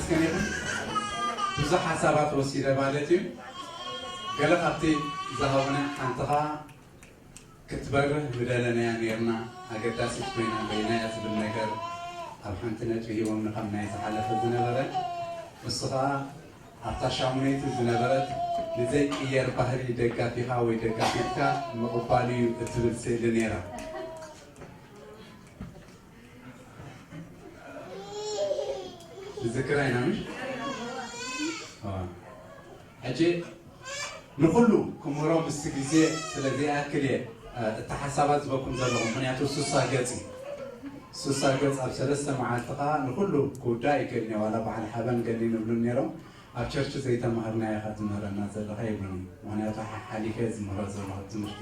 ከመይኹም? ብዙሕ ሓሳባት ወሲደ ማለት እዩ። ገለ ካብቲ ዝሃቡና ሓንቲ ኸኣ ክትበርህ ምደለናያ ኔርና። ኣገዳሲት ኮይና በይናያ ዝብል ነገር ኣብ ሓንቲ ነጥቢ ሂቦም ንኻብ ናይ ዝሓለፈ ዝነበረ፣ ንሱ ኸኣ ኣብታ ሻሙነይቲ ዝነበረት ንዘይቅየር ባህሪ ደጋፊኻ ወይ ደጋፊትካ ምቕባል እዩ እትብል ስእሊ ነይራ። ትዝክራ ኢና ምሽ? ሕጂ ንኹሉ ክምህሮ ምስ ግዜ ስለ ዘይኣክል እየ እቲ ሓሳባት ዝበኩም ዘለኹ፣ ምክንያቱ ሱሳ ገጽ እዩ። ሱሳ ገጽ ኣብ ሰለስተ መዓልቲ ከዓ ንኹሉ ክውዳእ ይክእል እየ። ዋላ በዓል ሓበን ገሊ ንብሉ ነይሮም፣ ኣብ ቸርች ዘይተማሃርናዮ ኢኻ ትምህረና ዘለኻ ይብሉኒ። ምክንያቱ ሓሓሊፈ እየ ዝምህሮ ዘለኹ ትምህርቲ።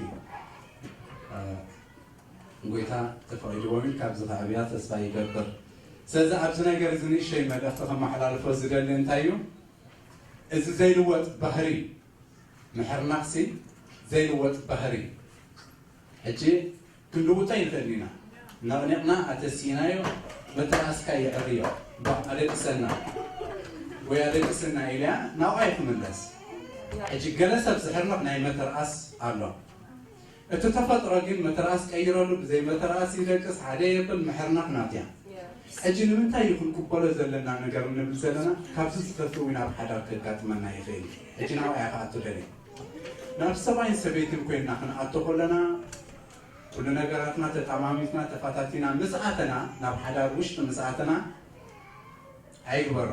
ጎይታ ተፈቒድዎም እዩ፣ ካብዚ ከዕብያ ተስፋ ይገብር። ስለዚ ኣብዚ ነገር እዚ ንእሽተይ መልእኽቲ ከመሓላልፎ ዝደሊ እንታይ እዩ? እዚ ዘይልወጥ ባህሪ፣ ምሕርናኽሲ ዘይልወጥ ባህሪ። ሕጂ ክንልውጦ ይንኽእል ኢና። እናቕኒቕና ኣተሲእናዮ፣ መተርኣስካ የዕርዮ። ባ-፣ ኣደቅሰና ወይ ኣደቅስና ኢልያ ናብኣ ይክምለስ። ሕጂ ገለ ሰብ ዝሕርንቕ ናይ መተርኣስ ኣሎ። እቲ ተፈጥሮ ግን መተርኣስ ቀይረሉ፣ ብዘይ መተርኣስ ይደቅስ፣ ሓደ የብል፣ ምሕርናኽ ናትያ። ሕጂ ንምንታይ እዩ ክንቅበሎ ዘለና ነገር እንብል ዘለና? ካብዚ ዝኸፍእ እውን ኣብ ሓዳር ከጋጥመና ይኽእል እዩ። ሕጂ ናብኣ እያ ክኣቱ ደልየ። ናብ ሰብኣይን ሰበይትን ኮይንና ክንኣቱ ከለና፣ ኩሉ ነገራትና ተጣማሚትና፣ ተፋታቲና ምስ ኣተና፣ ናብ ሓዳር ውሽጢ ምስ ኣተና፣ ኣይግበሮ።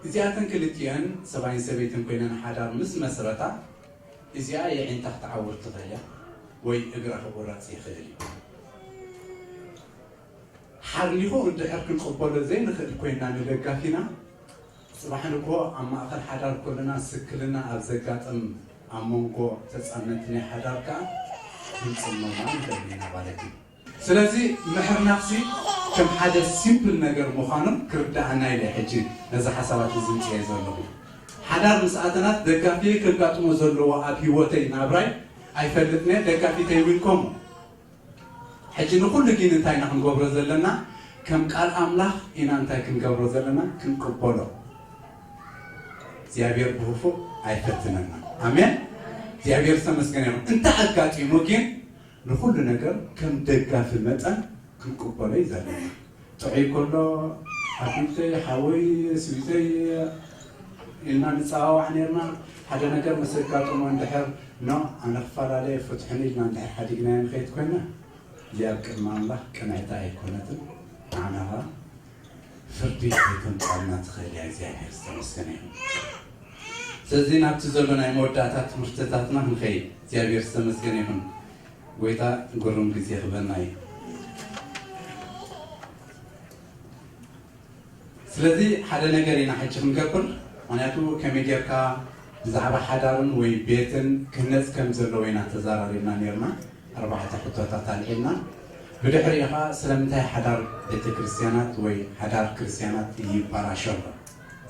እዚኣተን ክልቲአን ሰብኣይን ሰበይትን ኮይነን ሓዳር ምስ መስረታ፣ እዚኣ የዒንታ ክትዓውር ትኽእል እያ ወይ እግራ ክቑረጽ ይኽእል እዩ። ሓርኒኹ እንድሕር ክንቕበሎ ዘይንኽእል ኮይንና ንደጋፊና፣ ጽባሕ ንግሆ ኣብ ማእከል ሓዳር ከለና ስክልና ኣብ ዘጋጥም ኣብ መንጎ ተጻመድቲ ናይ ሓዳር ከኣ ክንጽመማ ንኽእል ኢና ማለት እዩ። ስለዚ ምሕርናኽሲ ከም ሓደ ሲምፕል ነገር ምዃኑ ክርድኣና ኢለ ሕጂ ነዚ ሓሳባት እዚ ምጽኤ ዘለኹ። ሓዳር ምስ ኣተናት ደጋፊ ከጋጥሞ ዘለዎ ኣብ ህይወተይ ናብራይ ኣይፈልጥን እየ፣ ደጋፊተይ እውን ከምኡ። ሕጂ ንኹሉ ግን እንታይ ኢና ክንገብሮ ዘለና? ከም ቃል ኣምላኽ ኢና እንታይ ክንገብሮ ዘለና? ክንቅበሎ። እግዚኣብሔር ብኽፉእ ኣይፈትነና። ኣሜን። እግዚኣብሔር ዝተመስገነ ይኹን። እንተ ኣጋጢሙ ግን ንኹሉ ነገር ከም ደጋፊ መጠን ክንቅበሎ እዩ ዘለና። ጥዑይ ከሎ ሓቢብተይ፣ ሓወይ፣ ስዊተይ ኢልና ንጸዋዋዕ ነርና። ሓደ ነገር ምስ ኣጋጠሞ እንድሕር፣ ኖ፣ ኣነ ክፈላለ ፍትሑኒ ኢልና እንድሕር ሓዲግናዮ ንኸይድ ኮይና፣ እዚኣ ኣብ ቅድሚ ኣምላኽ ቅንዕቲ ኣይኮነትን። ንዓና ኸኣ ፍርዲ ከተምጽኣልና ትኽእል እያ። እግዚኣብሔር ዝተመስገነ ይኹን። ስለዚ ናብቲ ዘሎ ናይ መወዳእታ ትምህርትታትና ክንኸይድ እግዚኣብሔር ዝተመስገነ ይኹን። ጎይታ ግሩም ግዜ ክበና እዩ። ስለዚ ሓደ ነገር ኢና ሕጂ ክንገብር፣ ምኽንያቱ ከመይ ጌርካ ብዛዕባ ሓዳርን ወይ ቤትን ክህነጽ ከም ዘለዎ ኢና ተዛራሪብና ነርና። ኣርባዕተ ሕቶታት ኣልዒልና። ብድሕሪኡ ኸኣ ስለምንታይ ሓዳር ቤተ ክርስቲያናት ወይ ሓዳር ክርስቲያናት ይባላሾ ኣሎ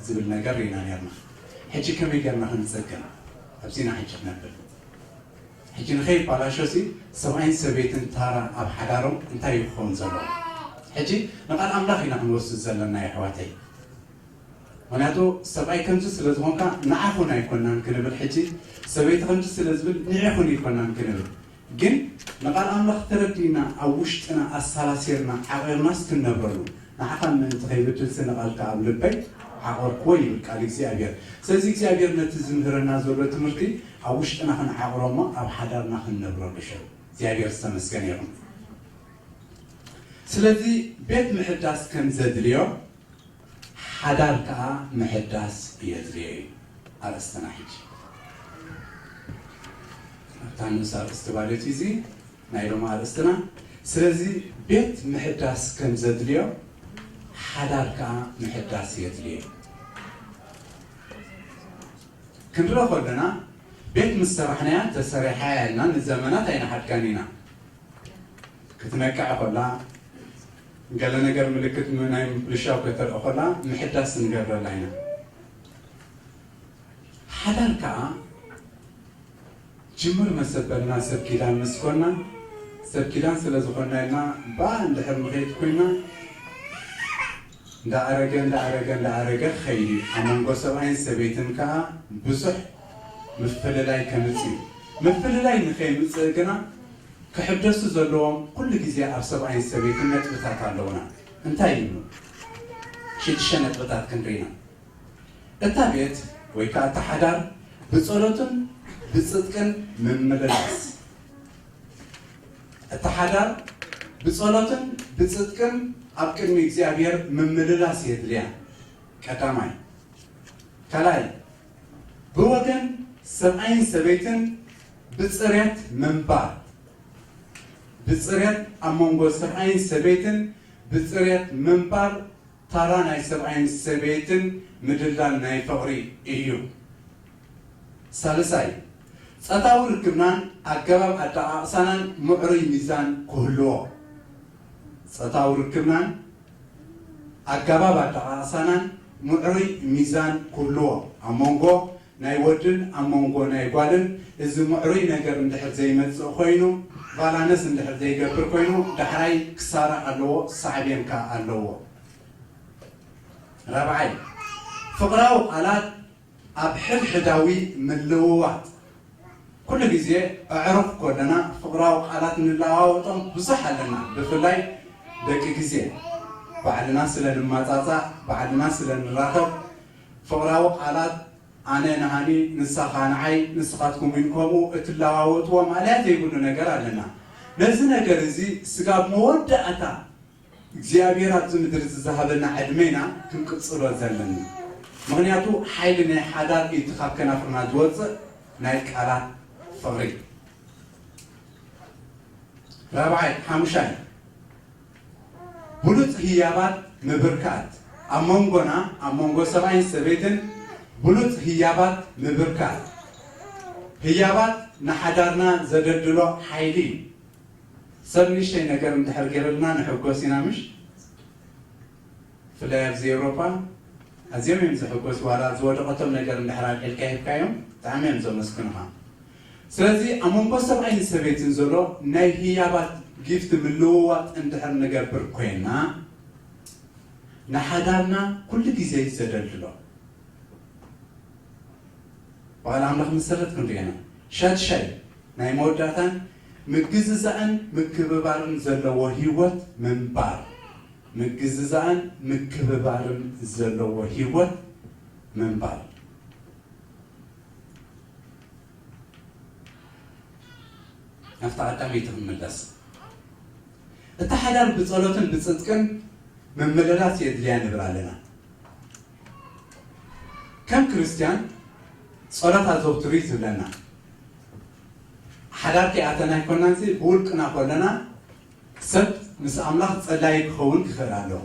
ዝብል ነገር ርኢና ነርና። ሕጂ ከመይ ጌርና ክንጽግን? ኣብዚ ኢና ሕጂ ክነብል። ሕጂ ንኸይባላሾ ሲ ሰብኣይን ሰበይትን ታራ ኣብ ሓዳሮም እንታይ እዩ ክኸውን ዘለዎ? ሕጂ ንቓል ኣምላኽ ኢና ክንወስድ ዘለና የሕዋተይ። ምኽንያቱ ሰብኣይ ከምዚ ስለ ዝኾንካ ንዓኹን ኣይኮናን ክንብል፣ ሕጂ ሰበይቲ ከምዚ ስለ ዝብል ንዒኹን ኣይኮናን ክንብል። ግን ንቓል ኣምላኽ ተረዲእና ኣብ ውሽጥና ኣሳላሲርና ዓቒርናስ ክንነብረሉ። ንዓኻ ምእንቲ ከይብድልሲ ንቓልካ ኣብ ልበይ ዓቐርክዎ ይብል ቃል እግዚኣብሔር። ስለዚ እግዚኣብሔር ነቲ ዝምህረና ዘሎ ትምህርቲ ኣብ ውሽጥና ክንዓቕሮ እሞ ኣብ ሓዳርና ክንነብረሉ ሽዑ እግዚኣብሔር ዝተመስገነ ይኹን። ስለዚ ቤት ምሕዳስ ከም ዘድልዮ ሓዳር ከኣ ምሕዳስ የድልዮ እዩ ኣርእስትና ሕጂ። ኣብታ ንኡስ ኣርእስቲ ማለት እዩ እዚ ናይ ሎሚ ኣርእስትና። ስለዚ ቤት ምሕዳስ ከም ዘድልዮ ሓዳር ከኣ ምሕዳስ የድልዮ እዩ። ክንርኢ ከለና ቤት ምስ ሰራሕናያ ተሰሪሓ እያ ኢልና ንዘመናት ኣይንሓድጋን ኢና። ክትነቅዕ ከላ፣ ገለ ነገር ምልክት ም-፣ ናይ ምብልሻው ከተርኢ ከላ ምሕዳስ ንገብረላ ኢና። ሓዳር ከኣ ጅምር መሰበልና ሰብ ኪዳን ምስ ኮና፣ ሰብ ኪዳን ስለ ዝኾንና ኢልና ብኣ እንድሕር ንኸይድ ኮይና፣ እንዳኣረገ እንዳኣረገ እንዳኣረገ ክኸይድ እዩ። ኣብ መንጎ ሰብኣይን ሰበይትን ከኣ ብዙሕ ምፍልላይ ከምጽእ እዩ። ምፍልላይ ንኸይምጽእ ግና ክሕደሱ ዘለዎም ኩሉ ግዜ ኣብ ሰብኣይን ሰበይትን ነጥብታት ኣለውና። እንታይ እዩ? ሽዱሽተ ነጥብታት ክንርኢና። እታ ቤት ወይ ከኣ እታ ሓዳር ብጸሎትን ብጽድቅን ምምልላስ። እታ ሓዳር ብጸሎትን ብጽድቅን ኣብ ቅድሚ እግዚኣብሔር ምምልላስ የድልያ። ቀዳማይ። ካልኣይ፣ ብወገን ሰብኣይን ሰበይትን ብጽሬት ምንባር። ብጽሬት ኣብ መንጎ ሰብኣይን ሰበይትን ብጽሬት ምንባር ታራ ናይ ሰብኣይን ሰበይትን ምድላል ናይ ፍቕሪ እዩ። ሳልሳይ፣ ጸታዊ ርክብናን ኣገባብ ኣደቓቕሳናን ምዕሩይ ሚዛን ክህልዎ። ጸታዊ ርክብናን ኣገባብ ኣደቓቕሳናን ምዕሩይ ሚዛን ክህልዎ። ኣብ መንጎ ናይ ወድን ኣብ መንጎ ናይ ጓልን እዚ ምዕሩይ ነገር እንድሕር ዘይመጽእ ኮይኑ፣ ቫላንስ እንድሕር ዘይገብር ኮይኑ፣ ዳሕራይ ክሳራ ኣለዎ፣ ሳዕቤን ከኣ ኣለዎ። ራብዓይ፣ ፍቕራዊ ቃላት ኣብ ሕድሕዳዊ ምልውዋጥ። ኩሉ ግዜ ኣዕሩኽ ኮለና ፍቕራዊ ቃላት ንለዋወጦም ብዙሕ ኣለና፣ ብፍላይ ደቂ ግዜ። ባዕልና ስለ ንማጻጻእ፣ ባዕልና ስለ ንራኸብ፣ ፍቕራዊ ቃላት ኣነ ንሃኒ፣ ንሳኻ ንዓይ፣ ንስኻትኩም እውን ከምኡ እትለዋወጥዎ ማእለያ ዘይብሉ ነገር ኣለና። ነዚ ነገር እዚ ስጋብ መወዳእታ እግዚኣብሔር ኣብዚ ምድሪ ዝሃበና ዕድመ ኢና ክንቅጽሎ ዘለና። ምኽንያቱ ሓይሊ ናይ ሓዳር እዩ እቲ ካብ ከናፍርና ዝወጽእ ናይ ቃላት ፍቕሪ። ራብዓይ፣ ሓሙሻይ፣ ብሉጽ ህያባት ምብርካት። ኣብ መንጎና፣ ኣብ መንጎ ሰብኣይን ሰበይትን ብሉጽ ህያባት ምብርካት። ህያባት ንሓዳርና ዘደልድሎ ሓይሊ እዩ። ሰብ ንእሽተይ ነገር እንድሕር ገይርልና ንሕጎስ ኢና፣ ምሽ? ብፍላይ ኣብዚ ኤውሮጳ ኣዝዮም እዮም ዝሕጎሱ። ዋላ ዝወደቐቶም ነገር እንድሕር ኣልዒልካ ሂብካዮም ብጣዕሚ እዮም ዘመስግኑኻ። ስለዚ ኣብ መንጎ ሰብኣይን ሰበይትን ዘሎ ናይ ህያባት ጊፍት ምልውዋጥ እንድሕር ንገብር ኮይና ንሓዳርና ኩሉ ግዜ እዩ ዘደልድሎ። በዓል ኣምላኽ መሰረት ክንሪኤና። ሻድሻይ ናይ መወዳእታን ምግዝዛእን ምክብባርን ዘለዎ ህይወት ምንባር። ምግዝዛእን ምክብባርን ዘለዎ ህይወት ምንባር። ናብታ ቀዳመይቲ ክንምለስ። እታ ሓዳር ብጸሎትን ብጽድቅን ምምልላስ የድልያ ንብል ኣለና። ከም ክርስትያን ጸሎት ኣዘውትሩ እዩ ዝብለና። ሓዳር ከይኣተና ኣይኮናን፣ እዚ ብውልቅና ከለና ሰብ ምስ ኣምላኽ ጸላዪ ክኸውን ክኽእል ኣለዎ።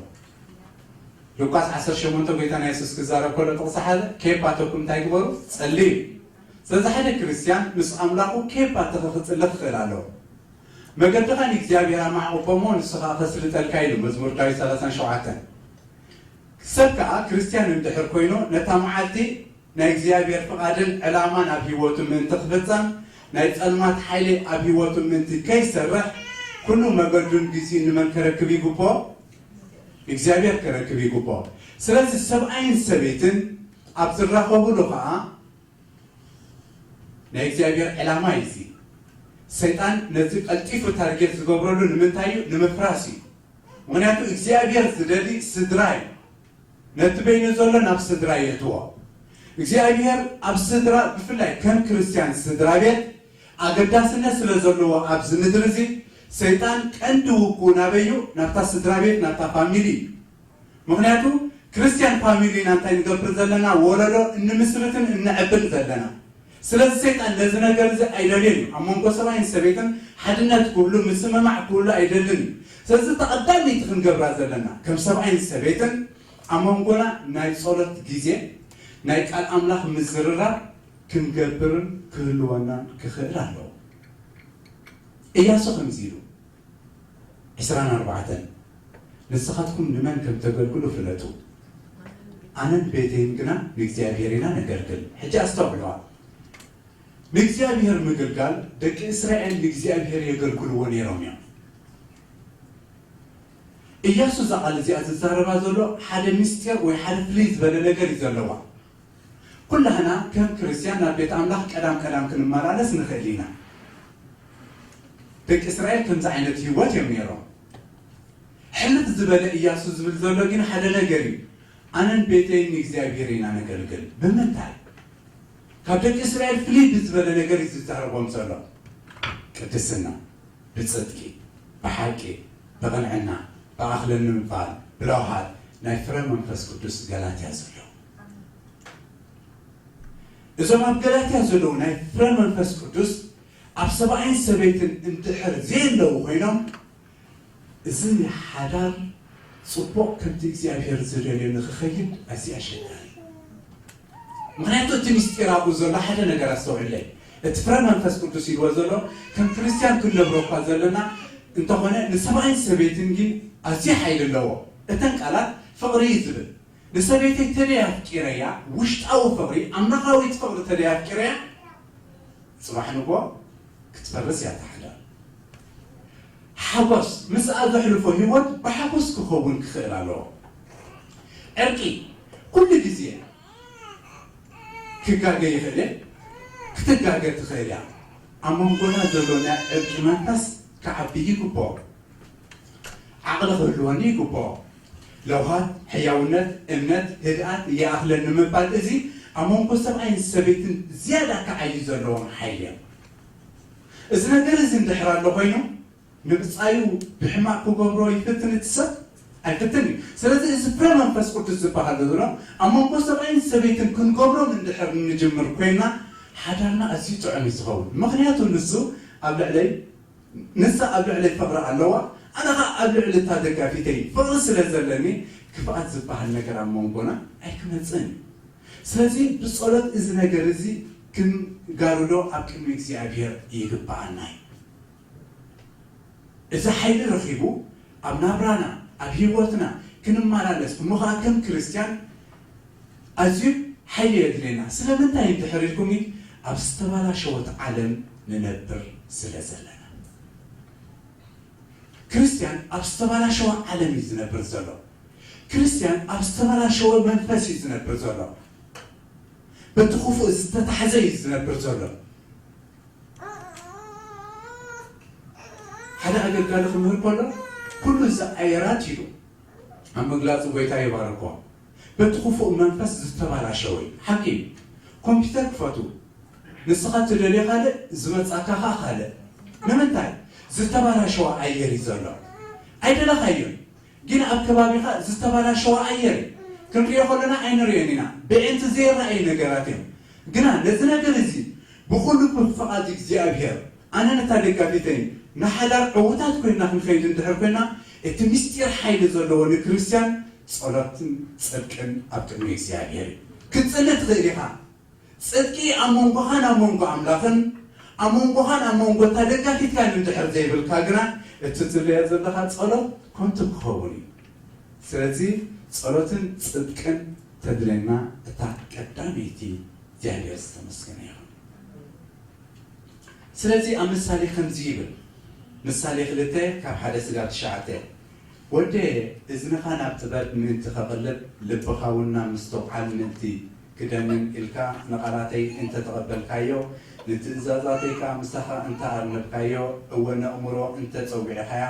ሉቃስ ዓሰርተ ሸሞንተ ጎይታና የሱስ ክዛረብ ከሎ ጥቕሲ ሓደ፣ "ከየባተኩም እንታይ ግበሩ? ጸልዩ." ስለዚ ሓደ ክርስትያን ምስ ኣምላኹ ከየባተኸ ክጽሊ ክኽእል ኣለዎ። "መገድኻ ንእግዚኣብሔር ኣማዕቑቦ እሞ ንሱ ኸኣ ከስልጠልካ" ኢሉ መዝሙር ዳዊት ሰላሳን ሸውዓተን። ሰብ ከኣ ክርስትያን እንድሕር ኮይኑ ነታ መዓልቲ ናይ እግዚኣብሔር ፍቓድን ዕላማን ኣብ ህይወቱ ምእንቲ ክፍጸም፣ ናይ ጸልማት ሓይሊ ኣብ ህይወቱ ምእንቲ ከይሰርሕ፣ ኩሉ መገዱን ግዚኡን ንመን ከረክብ ይግብኦ? እግዚኣብሔር ከረክብ ይግብኦ። ስለዚ ሰብኣይን ሰበይትን ኣብ ዝራኸቡሉ ኸኣ ናይ እግዚኣብሔር ዕላማ እዩ እዚ። ሰይጣን ነዚ ቀልጢፉ ታርጌት ዝገብረሉ ንምንታይ እዩ? ንምፍራስ እዩ። ምኽንያቱ እግዚኣብሔር ዝደሊ ስድራ እዩ። ነቲ በይኑ ዘሎ ናብ ስድራ የእትዎ። እግዚኣብሔር ኣብ ስድራ፣ ብፍላይ ከም ክርስትያን ስድራ ቤት ኣገዳስነት ስለ ዘለዎ ኣብዚ ምድሪ እዚ ሰይጣን ቀንዲ ውግኡ ናበይ እዩ? ናብታ ስድራ ቤት፣ ናብታ ፋሚሊ እዩ። ምኽንያቱ ክርስትያን ፋሚሊ ኢና እንታይ ንገብር ዘለና? ወለዶ እንምስርትን እንዕብን ዘለና። ስለዚ ሰይጣን ነዚ ነገር እዚ ኣይደልዮን እዩ። ኣብ መንጎ ሰብኣይን ሰበይትን ሓድነት ክህሉ፣ ምስምማዕ ክህሉ ኣይደልን እዩ። ስለዚ ተቐዳሚቲ ክንገብራ ዘለና ከም ሰብኣይን ሰበይትን ኣብ መንጎና ናይ ጸሎት ግዜ፣ ናይ ቃል ኣምላኽ ምዝርራብ ክንገብርን ክህልወናን ክኽእል ኣለዎ። እያሱ ከምዚ ኢሉ፣ ዕስራን ኣርባዕተን፣ "ንስኻትኩም ንመን ከም ተገልግሉ ፍለጡ፣ ኣነን ቤተይን ግና ንእግዚኣብሔር ኢና ነገልግል።" ሕጂ ኣስተውዕልዋ። ንእግዚኣብሔር ምግልጋል፣ ደቂ እስራኤል ንእግዚኣብሔር የገልግልዎ ነይሮም እዮም። ኢያሱ እዛ ቃል እዚኣ ዝዛረባ ዘሎ ሓደ ምስጢር ወይ ሓደ ፍልይ ዝበለ ነገር እዩ ዘለዋ። ኩላህና ከም ክርስትያን ናብ ቤት ኣምላኽ ቀዳም ቀዳም ክንመላለስ ንኽእል ኢና። ደቂ እስራኤል ከምዚ ዓይነት ህይወት እዮም ነይሮም። ሕልፍ ዝበለ ኢያሱ ዝብል ዘሎ ግን ሓደ ነገር እዩ። ኣነን ቤተይን ንእግዚኣብሔር ኢና ነገልግል። ብምንታይ? ካብ ደቂ እስራኤል ፍልይ ብዝበለ ነገር እዩ ዝዛረቦም ዘሎ። ቅድስና፣ ብጽድቂ፣ ብሓቂ፣ ብቕንዕና፣ ብኣኽለ ንምባል፣ ብለውሃት ናይ ፍረ መንፈስ ቅዱስ ገላትያ ዘለዉ። እዞም ኣብ ገላትያ ዘለዉ ናይ ፍረ መንፈስ ቅዱስ ኣብ ሰብኣይን ሰበይትን እንድሕር ዘየለዉ ኮይኖም፣ እዚ ሓዳር ጽቡቕ ከምቲ እግዚኣብሔር ዝደልዮ ንኽኸይድ ኣዝዩ ኣሸጋሪ እዩ። ምኽንያቱ እቲ ምስጢር ኣብኡ ዘሎ ሓደ ነገር ኣስተውዕለይ። እቲ ፍረ መንፈስ ቅዱስ ኢልዎ ዘሎ ከም ክርስትያን ክንነብሮ እኳ ዘለና እንተኾነ ንሰብኣይን ሰበይትን ግን ኣዝዩ ሓይሊ ኣለዎ። እተን ቃላት ፍቕሪ እዩ ዝብል። ንሰበይተይ ተደይ ኣፍቂረያ፣ ውሽጣዊ ፍቕሪ፣ ኣምላኻዊት ፍቕሪ ተደይ ኣፍቂረያ፣ ጽባሕ ንግሆ ክትፈርስ እያ እታ ሓዳር። ሓጎስ፣ ምስኣ ዘሕልፎ ህይወት ብሓጎስ ክኸውን ክኽእል ኣለዎ። ዕርቂ፣ ኩሉ ግዜ ክጋገ ይኽእል እየ፣ ክትጋገ ትኽእል እያ። ኣብ መንጎና ዘሎ ናይ ዕርቂ መንፈስ ክዓቢ ይግብኦ። ዓቕሊ ክህልወኒ ይግብኦ። ለውሃት፣ ሕያውነት፣ እምነት፣ ህድኣት ይኣኽለኒ ምባል፣ እዚ ኣብ መንጎ ሰብኣይን ሰበይትን ዝያዳ ክዓዪ ዘለዎም ሓይሊ እዮም። እዚ ነገር እዚ እንድሕር ኣሎ ኮይኑ፣ ንብጻዩ ብሕማቕ ክገብሮ ይፍትን እቲ ሰብ? ኣይፍትን እዩ። ስለዚ እዚ ፍረ መንፈስ ቅዱስ ዝበሃል ዘሎ ኣብ መንጎ ሰብኣይን ሰበይትን ክንገብሮም እንድሕር እንጅምር ኮይና፣ ሓዳርና ኣዝዩ ጥዑም እዩ ዝኸውን። ምኽንያቱ ንሱ ኣብ ልዕለይ ንሳ ኣብ ልዕለይ ፍቕሪ ኣለዋ፣ ኣነ ኸኣ ኣብ ልዕሊ እታ ደጋፊተይ ፍቕሪ ስለ ዘለኒ፣ ክፍኣት ዝበሃል ነገር ኣብ መንጎና ኣይክመጽእን እዩ። ስለዚ ብጸሎት እዚ ነገር እዚ ክንጋርዶ ኣብ ቅድሚ እግዚኣብሔር ይግብኣና እዩ። እዚ ሓይሊ ረኺቡ ኣብ ናብራና፣ ኣብ ህይወትና ክንመላለስ፣ እሞ ኸኣ ከም ክርስትያን ኣዝዩ ሓይሊ የድልየና። ስለምንታይ እንድሕር ኢልኩምኒ፣ ኣብ ዝተባላሸወት ዓለም ንነብር ስለ ዘለና። ክርስትያን ኣብ ዝተባላሸወ ዓለም እዩ ዝነብር ዘሎ። ክርስትያን ኣብ ዝተባላሸወ መንፈስ እዩ ዝነብር ዘሎ። በቲ ክፉእ ዝተታሕዘ እዩ ዝነብር ዘሎ። ሓደ ኣገልጋሊ ክምህር ከሎ፣ ኩሉ እዚ ኣየራት ኢሉ ኣብ ምግላጹ ጎይታ ይባርኮ። በቲ ክፉእ መንፈስ ዝተባላሸወ እዩ። ሓቂ እዩ። ኮምፒውተር ክፈቱ። ንስኻ ትደልዮ ካልእ፣ ዝመጻካ ኸኣ ካልእ። ንምንታይ? ዝተባላሸወ ኣየር እዩ ዘሎ። ኣይደለኻዮን። ግን ኣብ ከባቢኻ ዝተባላሸወ ኣየር እዩ። ክንሪኦ ከለና ኣይንሪኦን ኢና። ብዕንቲ ዘይረኣዩ ነገራት እዮም። ግና ነዚ ነገር እዚ ብኹሉ ብፍቓድ እግዚኣብሔር፣ ኣነ ነታ ደጋፊተይ ንሓዳር ዕዉታት ኮይንና ክንኸይድ እንድሕር ኮይና፣ እቲ ምስጢር ሓይሊ ዘለዎ ንክርስትያን ጸሎትን ጽድቅን ኣብ ቅድሚ እግዚኣብሔር እዩ። ክትጽሊ ትኽእል ኢኻ። ጽድቂ ኣብ መንጎኻን ኣብ መንጎ ኣምላኽን፣ ኣብ መንጎኻን ኣብ መንጎ እታ ደጋፊትካን እንድሕር ዘይብልካ ግና፣ እቲ ትጽልዮ ዘለኻ ጸሎት ከንቱ ክኸውን እዩ። ስለዚ ጸሎትን ጽድቅን ተድልየና እታ ቀዳመይቲ እግዚኣብሔር ዝተመስገነ ይኹን። ስለዚ ኣብ ምሳሌ ከምዚ ይብል፣ ምሳሌ ክልተ ካብ ሓደ ስጋብ ትሽዓተ፣ ወደየ፣ እዝንኻ ናብ ጥበብ ምእንቲ ከቕልብ፣ ልብኻ እውን ናብ ምስትውዓል ምእንቲ ክደንን ኢልካ ንቓላተይ እንተ ተቐበልካዮ፣ ንትእዛዛተይ ከኣ ምሳኻ እንተ ኣርነብካዮ፣ እወ ነእምሮ እንተ ጸዊዕኻያ፣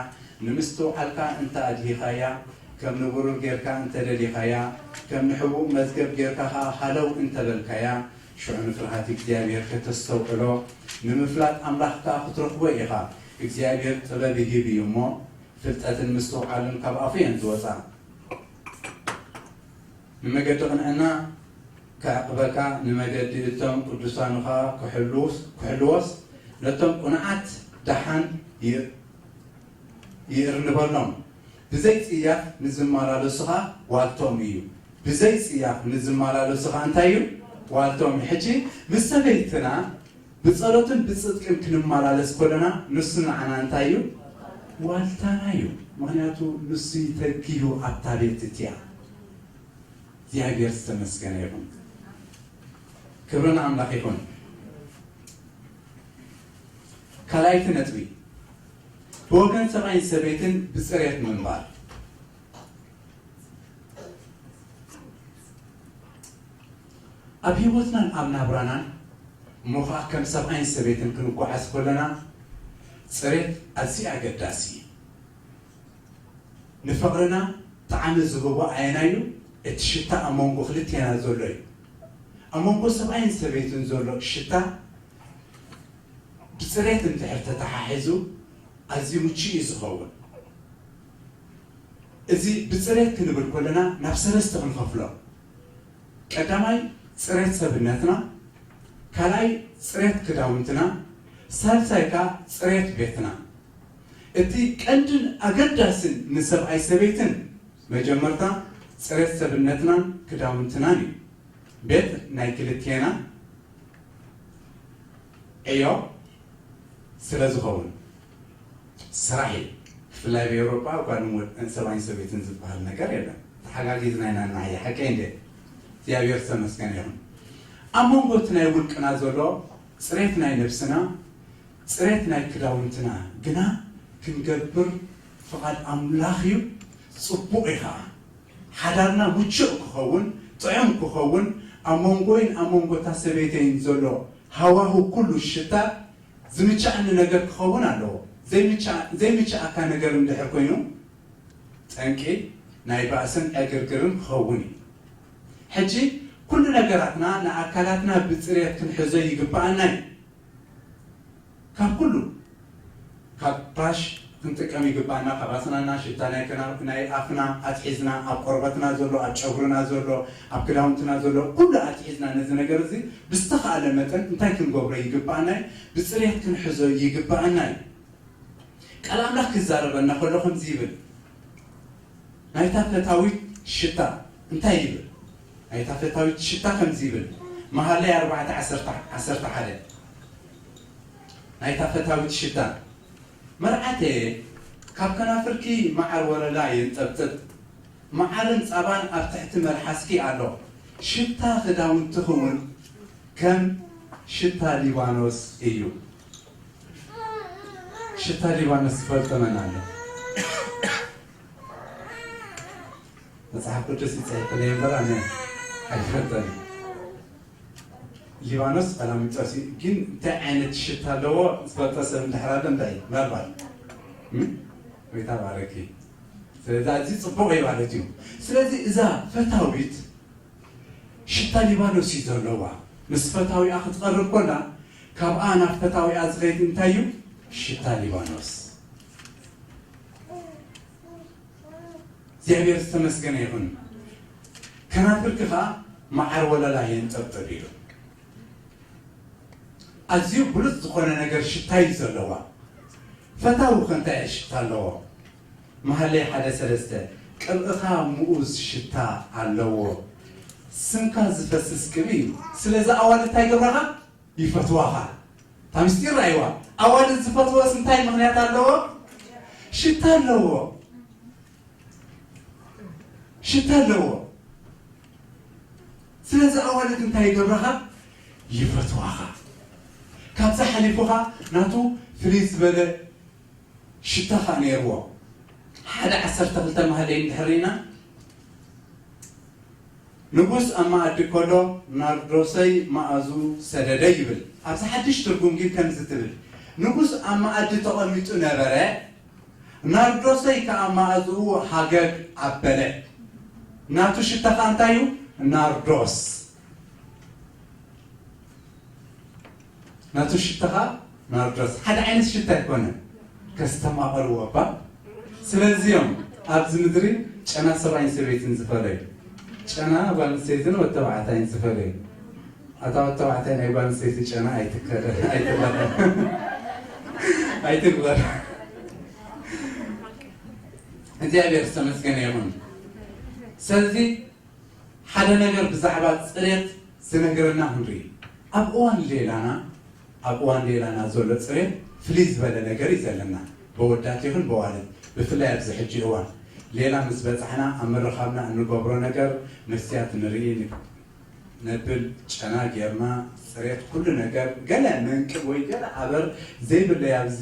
ንምስትውዓልካ እንተ ኣድሂኻያ፣ ከም ንብሩር ጌርካ እንተ ደሊኻያ፣ ከም ንሕቡእ መዝገብ ጌርካ ኸኣ ሃለው እንተ በልካያ፣ ሽዑ ንፍርሃት እግዚኣብሔር ከተስተውዕሎ፣ ንምፍላጥ ኣምላኽ ከኣ ክትረኽቦ ኢኻ። እግዚኣብሔር ጥበብ ይህብ እዩ እሞ፣ ፍልጠትን ምስትውዓልን ካብ ኣፉ እየን ዝወጻ። ንመገዲ ቅንዕና ክዕቅበካ፣ ንመገዲ እቶም ቅዱሳኑ ኸኣ ክሕልውስ-፣ ክሕልዎስ፣ ነቶም ቅኑዓት ደሓን ይ-፣ ይእርንበሎም። ብዘይ ጽያፍ ንዝመላለሱ ኸኣ ዋልቶም እዩ። ብዘይ ጽያፍ ንዝመላለሱ ኸኣ እንታይ እዩ? ዋልቶም እዩ። ሕጂ ምስ ሰበይትና ብጸሎትን ብጽድቅን ክንመላለስ ከለና፣ ንሱ ንዓና እንታይ እዩ? ዋልታና እዩ። ምኽንያቱ ንሱ እዩ ተኪኡ ኣብታ ቤት እቲኣ። እግዚኣብሔር ዝተመስገነ ይኹን። ክብሪ ንኣምላኽ ይኹን። ካልኣይቲ ነጥቢ፣ ብወገን ሰብኣይን ሰበይትን ብጽሬት ምንባር። ኣብ ህይወትናን ኣብ ናብራናን እሞ ኸዓ ከም ሰብኣይን ሰበይትን ክንጓዓዝ ከለና ጽሬት ኣዝዩ ኣገዳሲ እዩ። ንፍቕርና ጣዕሚ ዝህቦ ኣየናይ እዩ? እቲ ሽታ ኣብ መንጎ ክልቴና ዘሎ እዩ። ኣብ መንጎ ሰብኣይን ሰበይትን ዘሎ ሽታ ብጽሬት እንድሕር ተተሓሒዙ ኣዝዩ ምቹእ እዩ ዝኸውን። እዚ ብጽሬት ክንብል ከለና ናብ ሰለስተ ክንኸፍሎ። ቀዳማይ ጽሬት ሰብነትና፣ ካልኣይ ጽሬት ክዳውንትና፣ ሳልሳይ ከኣ ጽሬት ቤትና። እቲ ቀንድን ኣገዳስን ንሰብኣይ ሰበይትን መጀመርታ ጽሬት ሰብነትናን ክዳውንትናን እዩ። ቤት ናይ ክልቴና ዕዮ ስለ ዝኸውን ስራሕ እዩ። ብፍላይ ኣብ ኤውሮጳ ጓልን ወድ-፣ ሰብኣይን ሰበይትን ዝበሃል ነገር የለን። ተሓጋጊዝና ኢና ንዓይ፣ ሓቀይ እንዴ? እግዚኣብሔር ዝተመስገነ ይኹን። ኣብ መንጎ እቲ ናይ ውልቅና ዘሎ ጽሬት ናይ ነብስና፣ ጽሬት ናይ ክዳውንትና ግና ክንገብር ፍቓድ ኣምላኽ እዩ። ጽቡቕ እዩ ኸዓ። ሓዳርና ምቹእ ክኸውን፣ ጥዑም ክኸውን፣ ኣብ መንጎይን ኣብ መንጎ እታ ሰበይተይን ዘሎ ሃዋሁ ኩሉ ሽታ ዝምችኣኒ ነገር ክኸውን ኣለዎ። ዘይምችኣ-፣ ዘይምችኣካ ነገር እንድሕር ኮይኑ፣ ጠንቂ ናይ ባእስን ዕግርግርን ክኸውን እዩ። ሕጂ ኩሉ ነገራትና ንኣካላትና ብጽሬት ክንሕዞ ይግብኣና እዩ። ካብ ኩሉ፣ ካብ ብራሽ ክንጥቀም ይግብኣና፣ ካብ ኣስናና፣ ሽታ ናይ ከና-፣ ናይ ኣፍና ኣትሒዝና፣ ኣብ ቆርበትና ዘሎ፣ ኣብ ጨጉርና ዘሎ፣ ኣብ ክዳውንትና ዘሎ፣ ኩሉ ኣትሒዝና ነዚ ነገር እዚ ብዝተኻእለ መጠን እንታይ ክንገብሮ ይግብኣና እዩ? ብጽሬት ክንሕዞ ይግብኣና እዩ። ቃል ኣምላኽ ክዛረበና ከሎ ከምዚ ይብል፣ ናይታ ፈታዊት ሽታ እንታይ ይብል? ናይታ ፈታዊት ሽታ ከምዚ ይብል፣ መሃለይ ኣርባዕተ ዓሰርተ፣ ዓሰርተ ሓደ። ናይታ ፈታዊት ሽታ፣ መርዓተየ፣ ካብ ከናፍርኪ መዓር ወለላ የንጠብጥብ፣ መዓርን ጻባን ኣብ ትሕቲ መልሓስኪ ኣሎ፣ ሽታ ክዳውንትኺ እውን ከም ሽታ ሊባኖስ እዩ። ሽታ ሊባኖስ ዝፈልጦ መን ኣሎ? መጽሓፍ ቅዱስ ይጽሕፍለይ እምበር ኣነ ኣይፈልጦን። ሊባኖስ ቀላሚጦስ እዩ፣ ግን እንታይ ዓይነት ሽታ ኣለዎ ዝፈልጦ ሰብ እንድሕር ኣሎ እንታይ እዩ? ምናልባት፣ እም? ወይ ተባረኪ። ስለዚ ኣዝዩ ጽቡቕ እዩ ማለት እዩ። ስለዚ እዛ ፈታዊት ሽታ ሊባኖስ እዩ ዘለዋ። ምስ ፈታዊኣ ክትቐርብ ኮላ፣ ካብኣ ናብ ፈታዊኣ ዝኸይድ እንታይ እዩ? ሽታ ሊባኖስ። እግዚኣብሔር ዝተመስገነ ይኹን። ከናፍርኪ ኸዓ መዓር ወለላ የንጠብጥብ ኢሉ። ኣዝዩ ብሉጽ ዝኾነ ነገር ሽታ እዩ ዘለዋ። ፈታዊ ኸ እንታይ ሽታ ኣለዎ? መሃለይ ሓደ ሰለስተ፣ ቅብእኻ ምኡዝ ሽታ ኣለዎ። ስምካ ዝፈስስ ቅብኢ እዩ። ስለዚ ኣዋልድ እንታይ ይገብራኻ? ይፈትዋኻ። እታ ምስጢር ራእይዋ። ኣዋልድ ዝፈትወስ እንታይ ምኽንያት ኣለዎ? ሽታ ኣለዎ። ሽታ ኣለዎ። ስለዚ ኣዋልድ እንታይ ይገብራኻ? ይፈትዋኻ። ካብዛ ሓሊፉኻ ናቱ ፍልይ ዝበለ ሽታ ኸኣ ነይርዎ። ሓደ ዓሰርተ ክልተ መሃለይ እንድሕር ርኢና፣ ንጉስ ኣብ መኣዲ ከሎ ናርዶሰይ መኣዝኡ ሰደደ ይብል። ኣብዚ ሓድሽ ትርጉም ግን ከምዚ ትብል፣ ንጉስ ኣብ መኣዲ ተቐሚጡ ነበረ፣ ናርዶሰይ ከኣ መኣዝኡ ሃገግ ኣበለ። ናቱ ሽታ ኸኣ እንታይ እዩ? ናርዶስ። ናቱ ሽታ ኸኣ ናርዶስ። ሓደ ዓይነት ሽታ ኣይኮነን። ከስተማቐልዎ እባ። ስለዚ እዮም ኣብዚ ምድሪ ጨና ሰብኣይን ሰበይትን ዝፈለዩ። ጨና ጓል ኣንስተይትን ወዲ ተባዕታይን ዝፈለዩ። ኣታ ወዲ ተባዕታይ ናይ ጓል ኣንስተይቲ ጨና ኣይትከደ-፣ ኣይትበለ-፣ ኣይትግበር። እግዚኣብሔር ዝተመስገነ ይኹን። ስለዚ ሓደ ነገር ብዛዕባ ጽሬት ዝነግረና ክንርኢ። ኣብ እዋን ሌላና፣ ኣብ እዋን ሌላና ዘሎ ጽሬት ፍልይ ዝበለ ነገር እዩ ዘለና። በወዳት ይኹን በዋልድ፣ ብፍላይ ኣብዚ ሕጂ እዋን ሌላ ምስ በጻሕና ኣብ ምርኻብና እንገብሮ ነገር መስትያት ንርኢ፣ ን-፣ ነብል፣ ጨና ጌርና፣ ጽሬት ኩሉ ነገር፣ ገለ መንቅብ ወይ ገለ ኣበር ዘይብለይ ኣብዚ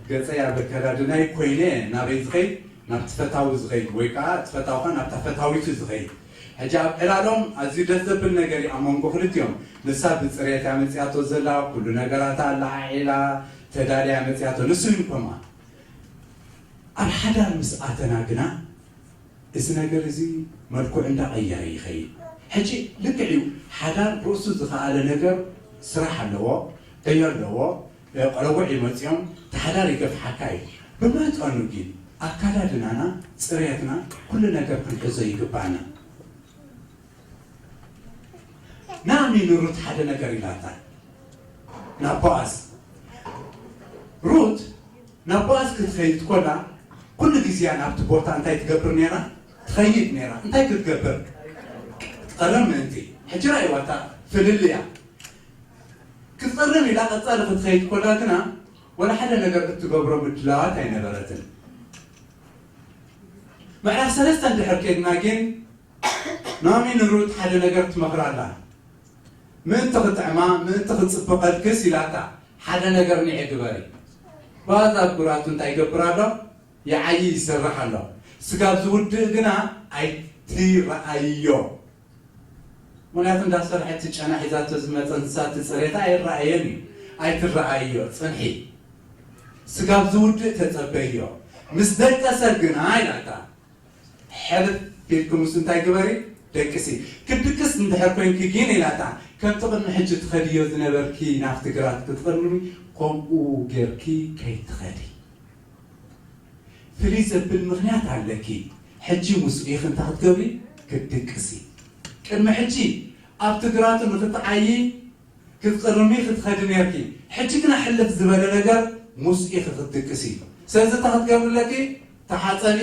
ገጸይ ኣብ ኣከዳድናይ ኮይነ ናበይ ዝኸይድ? ናብቲ ፈታዊ ዝኸይድ ወይ ከኣ እቲ ፈታዊ ከኣ ናብታ ፈታዊቱ ዝኸይድ። ሕጂ ኣብ ዕላሎም ኣዝዩ ደስ ዘብል ነገር እዩ ኣብ መንጎ ክልቲኦም። ንሳ ብጽሬት እያ መጺኣቶ ዘላ፣ ኩሉ ነገራታ ኣለዓዒላ ተዳልያ መጺኣቶ። ንሱ እውን ከምኣ። ኣብ ሓዳር ምስ ኣተና ግና እዚ ነገር እዚ መልክዑ እንዳቐየረ ይኸይድ። ሕጂ ልክዕ እዩ፣ ሓዳር ርእሱ ዝኸኣለ ነገር ስራሕ ኣለዎ፣ ዕዮ ኣለዎ፣ ቆለጉዕ ይመጽኦም፣ እቲ ሓዳር ይገፍሓካ እዩ። ብመጠኑ ግን ኣካዳድናና፣ ጽሬትና፣ ኩሉ ነገር ክንሕዞ ይግባና። ናኦሚ ንሩት ሓደ ነገር ኢላታ ናብ ቦኣዝ። ሩት ናብ ቦኣዝ ክትኸይድ ኮላ ኩሉ ግዜያ ናብቲ ቦታ እንታይ ትገብር ነይራ? ትኸይድ ነይራ። እንታይ ክትገብር? ክትቐርም ምእንቲ። ሕጂ ራእይዋ እታ ፍልልያ። ክትቐርም ኢላ ቀጻሊ ክትኸይድ ኮላ ግና ወላ ሓደ ነገር እትገብሮ ምድላዋት ኣይነበረትን። ምዕራፍ ሰለስተ እንድሕር ከድና ግን ናኦሚ ንሩት ሓደ ነገር ትመኽራ ኣላ። ምእንቲ ክጥዕማ፣ ምእንቲ ክጽብቐልክስ ኢላታ፣ ሓደ ነገር ንዒ ግበሪ። ቦኣዝ ኣብ ግራቱ እንታይ ይገብር ኣሎ? ይዓዪ ይሰርሕ ኣሎ። ስጋብ ዝውድእ ግና ኣይትረኣይዮ። ምኽንያቱ እንዳሰርሐ እቲ ጨና ሒዛቶ ዝመጸ እንስሳ እቲ ጽሬታ ኣይረኣየን እዩ። ኣይትረኣይዮ፣ ጽንሒ። ስጋብ ዝውድእ ተጸበይዮ። ምስ ደቀሰ ግና ኢላታ። ሕልፍ ኢልኪ ምስ እንታይ ግበሪ? ደቅሲ። ክድቅስ እንድሕር ኮንኪ ግን ኢላታ፣ ከምቲ ቅድሚ ሕጂ ትኸድዮ ዝነበርኪ ናብቲ ግራት ክትቕርሚ፣ ከምኡ ጌርኪ ከይትኸዲ። ፍልይ ዘብል ምኽንያት ኣለኪ። ሕጂ ምስኡ ኢኺ እንታይ ክትገብሪ? ክትድቅሲ። ቅድሚ ሕጂ ኣብቲ ግራቱ ንኽትዓዪ ክትቕርሚ ክትኸዲ ነርኪ። ሕጂ ግና ሕልፍ ዝበለ ነገር ምስኡ ኢኺ ክትድቅሲ። ስለዚ እንታይ ክትገብሪ ኣለኪ? ተሓጸቢ፣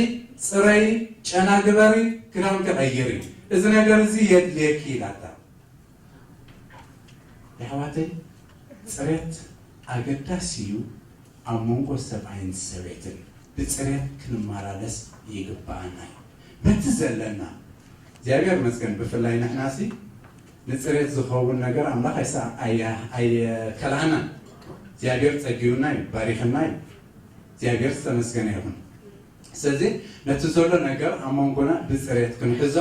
ጽረዪ፣ ጨና ግበሪ፣ ክዳንኪ ቀይሪ። እዚ ነገር እዚ የድልየኪ ኢላታ። የሕዋተይ፣ ጽሬት ኣገዳሲ እዩ ኣብ መንጎ ሰብኣይን ሰበይትን። ብጽሬት ክንመላለስ ይግብኣና እዩ። በቲ ዘለና፣ እግዚኣብሔር ይመስገን፣ ብፍላይ ንሕናሲ ንጽሬት ዝኸውን ነገር ኣምላኽ ኣይሰ-፣ ኣየ-፣ ኣየከልኣናን። እግዚኣብሔር ጸጊቡና እዩ፣ ባሪኽና እዩ። እግዚኣብሔር ዝተመስገነ ይኹን። ስለዚ ነቲ ዘሎ ነገር ኣብ መንጎና ብጽሬት ክንሕዞ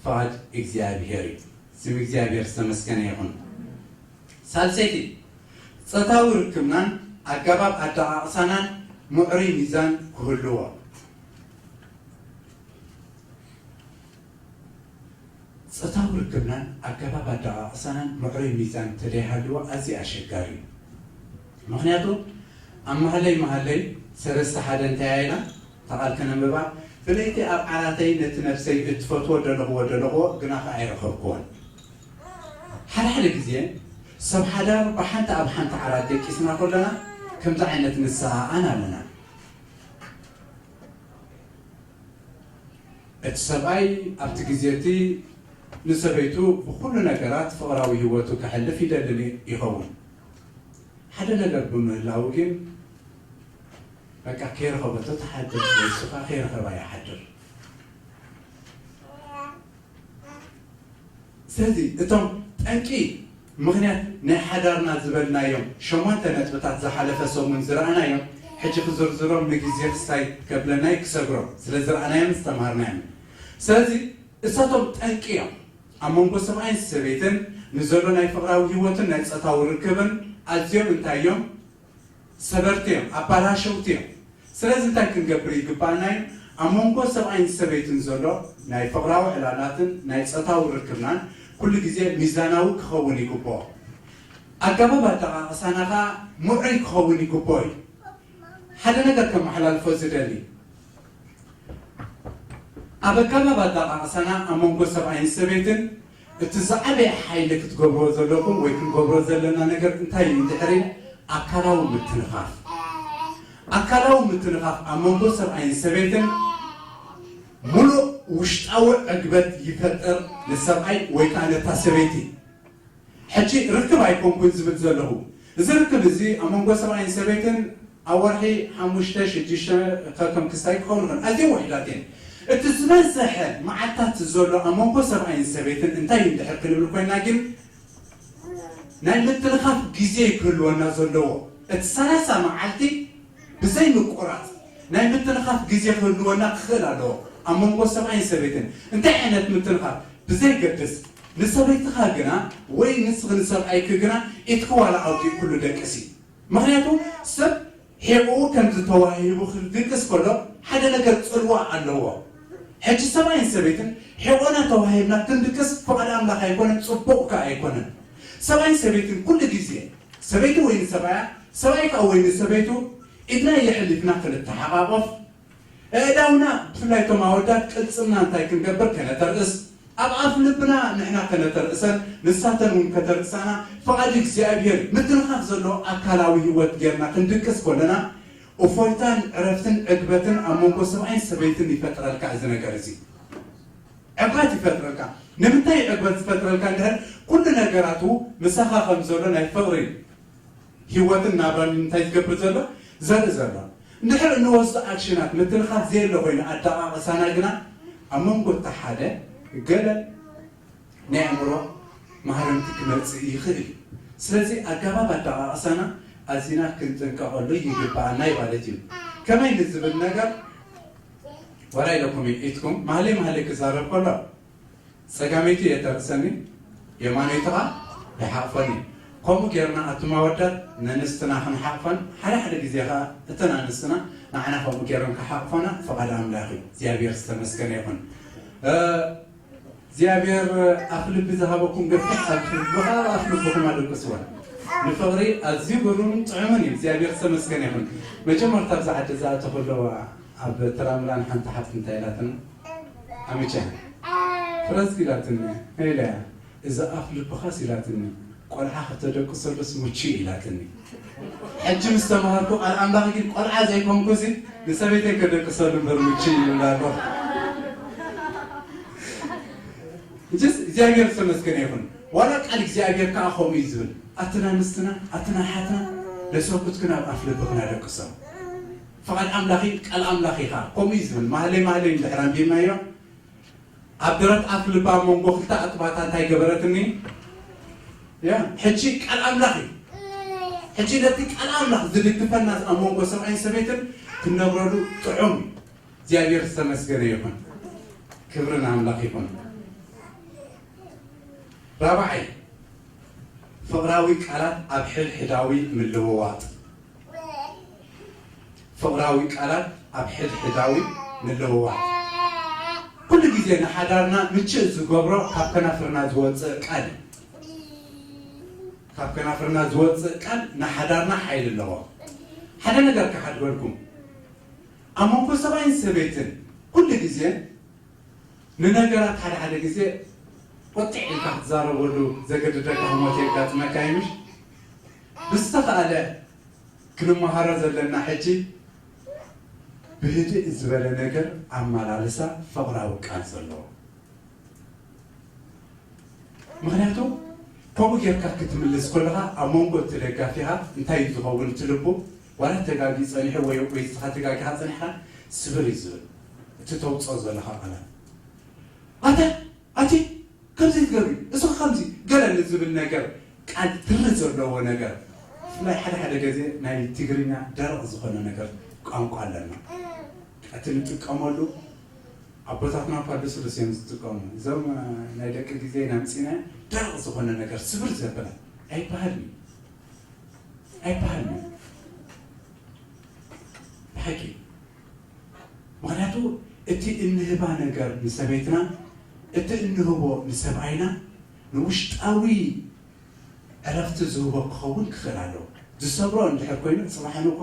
ፍቓድ እግዚኣብሔር እዩ። ስም እግዚኣብሔር ዝተመስገነ ይኹን። ሳልሰይቲ፣ ጾታዊ ርክብናን ኣገባብ ኣደቓቕሳናን ምዕሩይ ሚዛን ክህልዎ። ጾታዊ ርክብናን ኣገባብ ኣደቓቕሳናን ምዕሩይ ሚዛን እንተደይሃልዎ ኣዝዩ ኣሸጋሪ እዩ። ምኽንያቱ ኣብ መሃለይ መሃለይ ሰለስተ ሓደ እንታይ ኢና እታ ቃል ከነንብባ፣ ብለይቲ ኣብ ዓራተይ ነቲ ነፍሰይ እትፈትዎ ደለኽዎ ደለኽዎ ግናኸ ኣይረኸብክዎን። ሓደ ሓደ ግዜ ሰብ ሓዳር ብሓንቲ ኣብ ሓንቲ ዓራት ደቂስና ከለና ከምዚ ዓይነት ንሰኣኣን ኣለና። እቲ ሰብኣይ ኣብቲ ግዜ እቲ ንሰበይቱ ብኹሉ ነገራት ፍቕራዊ ህይወቱ ከሕልፍ ይደልን ይኸውን። ሓደ ነገር ብምህላው ግን በቃ ከይረኸበቶ ትሓድር ወይ እሱ ከኣ ከይረኸባ ይሓድር። ስለዚ እቶም ጠንቂ ምኽንያት ናይ ሓዳርና ዝበልናዮም ሸሞንተ ነጥብታት ዝሓለፈ ሰሙን ዝረኣናዮም ሕጂ ክዝርዝሮም ንግዜ ክስታይ ከብለናይ ክሰግሮም ስለ ዝረኣናዮም ዝተምሃርናዮም። ስለዚ እሳቶም ጠንቂ እዮም ኣብ መንጎ ሰብኣይን ሰበይትን ንዘሎ ናይ ፍቕራዊ ህይወትን ናይ ጾታዊ ርክብን ኣዝዮም እንታይ እዮም? ሰበርቲ እዮም፣ ኣባላሸውቲ እዮም። ስለዚ እንታይ ክንገብር ይግባኣና እዩ? ኣብ መንጎ ሰብኣይን ሰበይትን ዘሎ ናይ ፍቕራዊ ዕላላትን ናይ ጾታዊ ርክብናን ኩሉ ግዜ ሚዛናዊ ክኸውን ይግብኦ። ኣገባብ ኣደቓቕሳና ኸኣ ምዑይ ክኸውን ይግብኦ እዩ። ሓደ ነገር ከመሓላልፎ ዝደሊ፣ ኣብ ኣገባብ ኣደቓቕሳና ኣብ መንጎ ሰብኣይን ሰበይትን እቲ ዝዓበየ ሓይሊ ክትገብርዎ ዘለኩም ወይ ክንገብሮ ዘለና ነገር እንታይ እዩ እንድሕሪ ኣካላዊ ምትንኻፍ። ኣካላዊ ምትንኻፍ ኣብ መንጎ ሰብኣይን ሰበይትን ሙሉእ ውሽጣዊ ዕግበት ይፈጥር ንሰብኣይ ወይ ከዓ ነታ ሰበይቲ። ሕጂ ርክብ ኣይኮንኩን ዝብል ዘለኹ። እዚ ርክብ እዚ ኣብ መንጎ ሰብኣይን ሰበይትን ኣብ ወርሒ ሓሙሽተ ሽዱሽተ ከከም ክስታይ ክኸውን ይኽእል። ኣዝየን ውሑዳት እየን። እቲ ዝበዝሐ መዓልታት ዘሎ ኣብ መንጎ ሰብኣይን ሰበይትን እንታይ እዩ እንድሕር ክንብል ኮይና ግን ናይ ምትንኻፍ ግዜ ክህልወና ዘለዎ። እቲ ሰላሳ መዓልቲ ብዘይ ምቁራጽ ናይ ምትንኻፍ ግዜ ክህልወና ክኽእል ኣለዎ ኣብ መንጎ ሰብኣይን ሰበይትን። እንታይ ዓይነት ምትንኻፍ? ብዘይገድስ፣ ንሰበይትኻ ግና ወይ ንስኺ ንሰብኣይኪ ግና ኢድኪ ዋላ ኣውዲቕክሉ ደቅሲ። ምኽንያቱ ሰብ ሒቑኡ ከምዚ ተዋሂቡ ክድቅስ ከሎ ሓደ ነገር ጽልዋ ኣለዎ። ሕጂ ሰብኣይን ሰበይትን ሒቑና ተዋሂብና ክንድቅስ ፍቓድ ኣምላኽ ኣይኮነን፣ ጽቡቕ ከኣ ኣይኮነን። ሰብኣይን ሰበይትን ኩሉ ግዜ ሰበይቲ ወይ ንሰብኣያ፣ ሰብኣይ ከኣ ወይ ንሰበይቱ ኢድና የሕሊፍና ክንተሓቓቖፍ፣ ኣእዳውና ብፍላይ እቶም ኣወዳት ቅልጽምና እንታይ ክንገብር ከነተርእስ፣ ኣብ ኣፍ ልብና ንሕና ከነተርእሰን ንሳተን እውን ከተርእሳና ፍቓድ እግዚኣብሔር ምትንኻፍ ዘለዎ ኣካላዊ ህይወት ጌርና ክንድቅስ ከለና እፎይታን ዕረፍትን ዕግበትን ኣብ መንጎ ሰብኣይን ሰበይትን ይፈጥረልካ። እዚ ነገር እዚ ዕግበት ይፈጥረልካ። ንምንታይ ዕግበት ዝፈጥረልካ እንድሕር ኩሉ ነገራቱ ምሳኻ ከም ዘሎ ናይ ፍቕሪ ህይወትን ናብራን እንታይ ዝገብር ዘሎ ዘርኢ ዘሎ። እንድሕር እንወስዶ ኣክሽናት ምትንኻፍ ዘየለ ኮይኑ ኣደቓቕሳና ግና ኣብ መንጎ እቲ ሓደ ገለ ናይ ኣእምሮ ማህረምቲ ክመጽእ ይኽእል እዩ። ስለዚ ኣገባብ ኣደቓቕሳና ኣዚና ክንጥንቀቐሉ ይግብኣና እዩ ማለት እዩ። ከመይ ንዝብል ነገር ወላ ኢለኩም ኢትኩም ማህለይ ማህለይ ክዛረብ ከሎ ጸጋመይቲ እየ ተርእሰኒ፣ የማነይቲ ኸኣ ይሓቕፈኒ። ከምኡ ጌርና ኣቱም ኣወዳት ነንስትና ክንሓቕፈን ሓደ ሓደ ግዜ ኸኣ እተን ኣንስትና ንዓና ከምኡ ጌረን ክሓቕፈና ፍቓድ ኣምላኽ እዩ። እግዚኣብሔር ዝተመስገነ ይኹን። እ፣ እግዚኣብሔር ኣፍ ልቢ ዝሃበኩም ገፊሕ ኣፍ ልቢ ኸኣ ኣብ ኣፍ ልብኹም ኣደቅስወን። ንፍቕሪ ኣዝዩ ግሩምን ጥዑምን እዩ። እግዚኣብሔር ዝተመስገነ ይኹን። መጀመርታ ኣብዚ ዓዲ ዝኣተኹ ኣለዋ ኣብ ተራምላን ሓንቲ ሓፍቲ እንታይ ኢላትና ኣምቻ ፍረዝ ኢላትኒ ኢለ እዛ ኣፍ ልብኻስ ኢላትኒ ቆልዓ ከተደቅሰሉስ ምቹ ኢላትኒ። ሕጂ ምስ ተማሃርኩ ቃል ኣምላኽ ግን ቆልዓ ዘይኮንኩ ሲ ንሰበይተይ ከደቅሰሉ እምበር ምቹ ይብላ ኣሎ። እጅስ እግዚኣብሔር ዝተመስገነ ይኹን። ዋላ ቃል እግዚኣብሔር ከዓ ከምኡ እዩ ዝብል ኣትና ኣንስትና ኣትና ሓትና ለሰኩትክን ኣብ ኣፍ ልብኽና ደቅሶም። ፍቓድ ኣምላኺ ቃል ኣምላኺ ኢኻ። ከምኡ እዩ ዝብል። ማህለይ ማህለይ እንድሕር ኣንቢብናዮ፣ ኣብ ደረት ኣፍ ልባ ኣብ መንጎ ክልተ ኣጥባታ እንታይ ገበረትኒ? ያ፣ ሕጂ ቃል ኣምላኽ እዩ። ሕጂ ነቲ ቃል ኣምላኽ ዝድግፈና ኣብ መንጎ ሰብኣይን ሰበይትን ክንነብረሉ ጥዑም እዩ። እግዚኣብሔር ዝተመስገነ ይኹን። ክብሪ ንኣምላኽ ይኹን። ራብዓይ፣ ፍቕራዊ ቃላት ኣብ ሕድሕዳዊ ምልውዋጥ። ፍቕራዊ ቃላት ኣብ ሕድሕዳዊ ምልውዋጥ። ኩሉ ግዜ ንሓዳርና ምችእ ዝገብሮ ካብ ከናፍርና ዝወፅእ ቃል እዩ። ካብ ከናፍርና ዝወፅእ ቃል ንሓዳርና ሓይሊ ኣለዎ። ሓደ ነገር ክሓድገልኩም፣ ኣብ መንጎ ሰብኣይን ሰበይትን ኩሉ ግዜ ንነገራት ሓደ ሓደ ግዜ ቁጥዕ ኢልካ ክትዛረበሉ ዘገድደካ ህሞት የጋጥመካ እዩ፣ ምሽ? ብዝተኻእለ ክንመሃሮ ዘለና ሕጂ ብህድእ ዝበለ ነገር ኣመላልሳ ፍቕራዊ ቃል ዘለዎ። ምኽንያቱ ከምኡ ጌርካ ክትምልስ ከለኻ ኣብ መንጎ እቲ ደጋፊኻ እንታይ እዩ ዝኸውን? እቲ ልቡ ዋላ ተጋጊ ጸኒሑ ወይ ወይ ንስኻ ተጋጊኻ ጸኒሕካ ስብር እዩ ዝብል። እቲ ተውጽኦ ዘለኻ ቃላት ኣታ ኣቲ ከምዚ ትገብሪ፣ እዚ ከምዚ ገለ ንዝብል ነገር ቃል ትሪ ዘለዎ ነገር። ብፍላይ ሓደ ሓደ ግዜ ናይ ትግርኛ ደረቕ ዝኾነ ነገር ቋንቋ ኣለና። እቲ ንጥቀመሉ ኣቦታትና እኳ ልስሉስ እዮም ዝጥቀሙ። እዞም ናይ ደቂ ግዜ ናምፂና ደረቕ ዝኾነ ነገር ስብር ዘበለ ኣይበሃልን እዩ። ኣይበሃልን እዩ። ብሓቂ። ምኽንያቱ እቲ እንህባ ነገር ንሰበይትና፣ እቲ እንህቦ ንሰብኣይና ንውሽጣዊ ዕረፍቲ ዝህቦ ክኸውን ክኽእል ኣለዎ። ዝሰብሮ እንድሕር ኮይኑ፣ ጽባሕ ንግሆ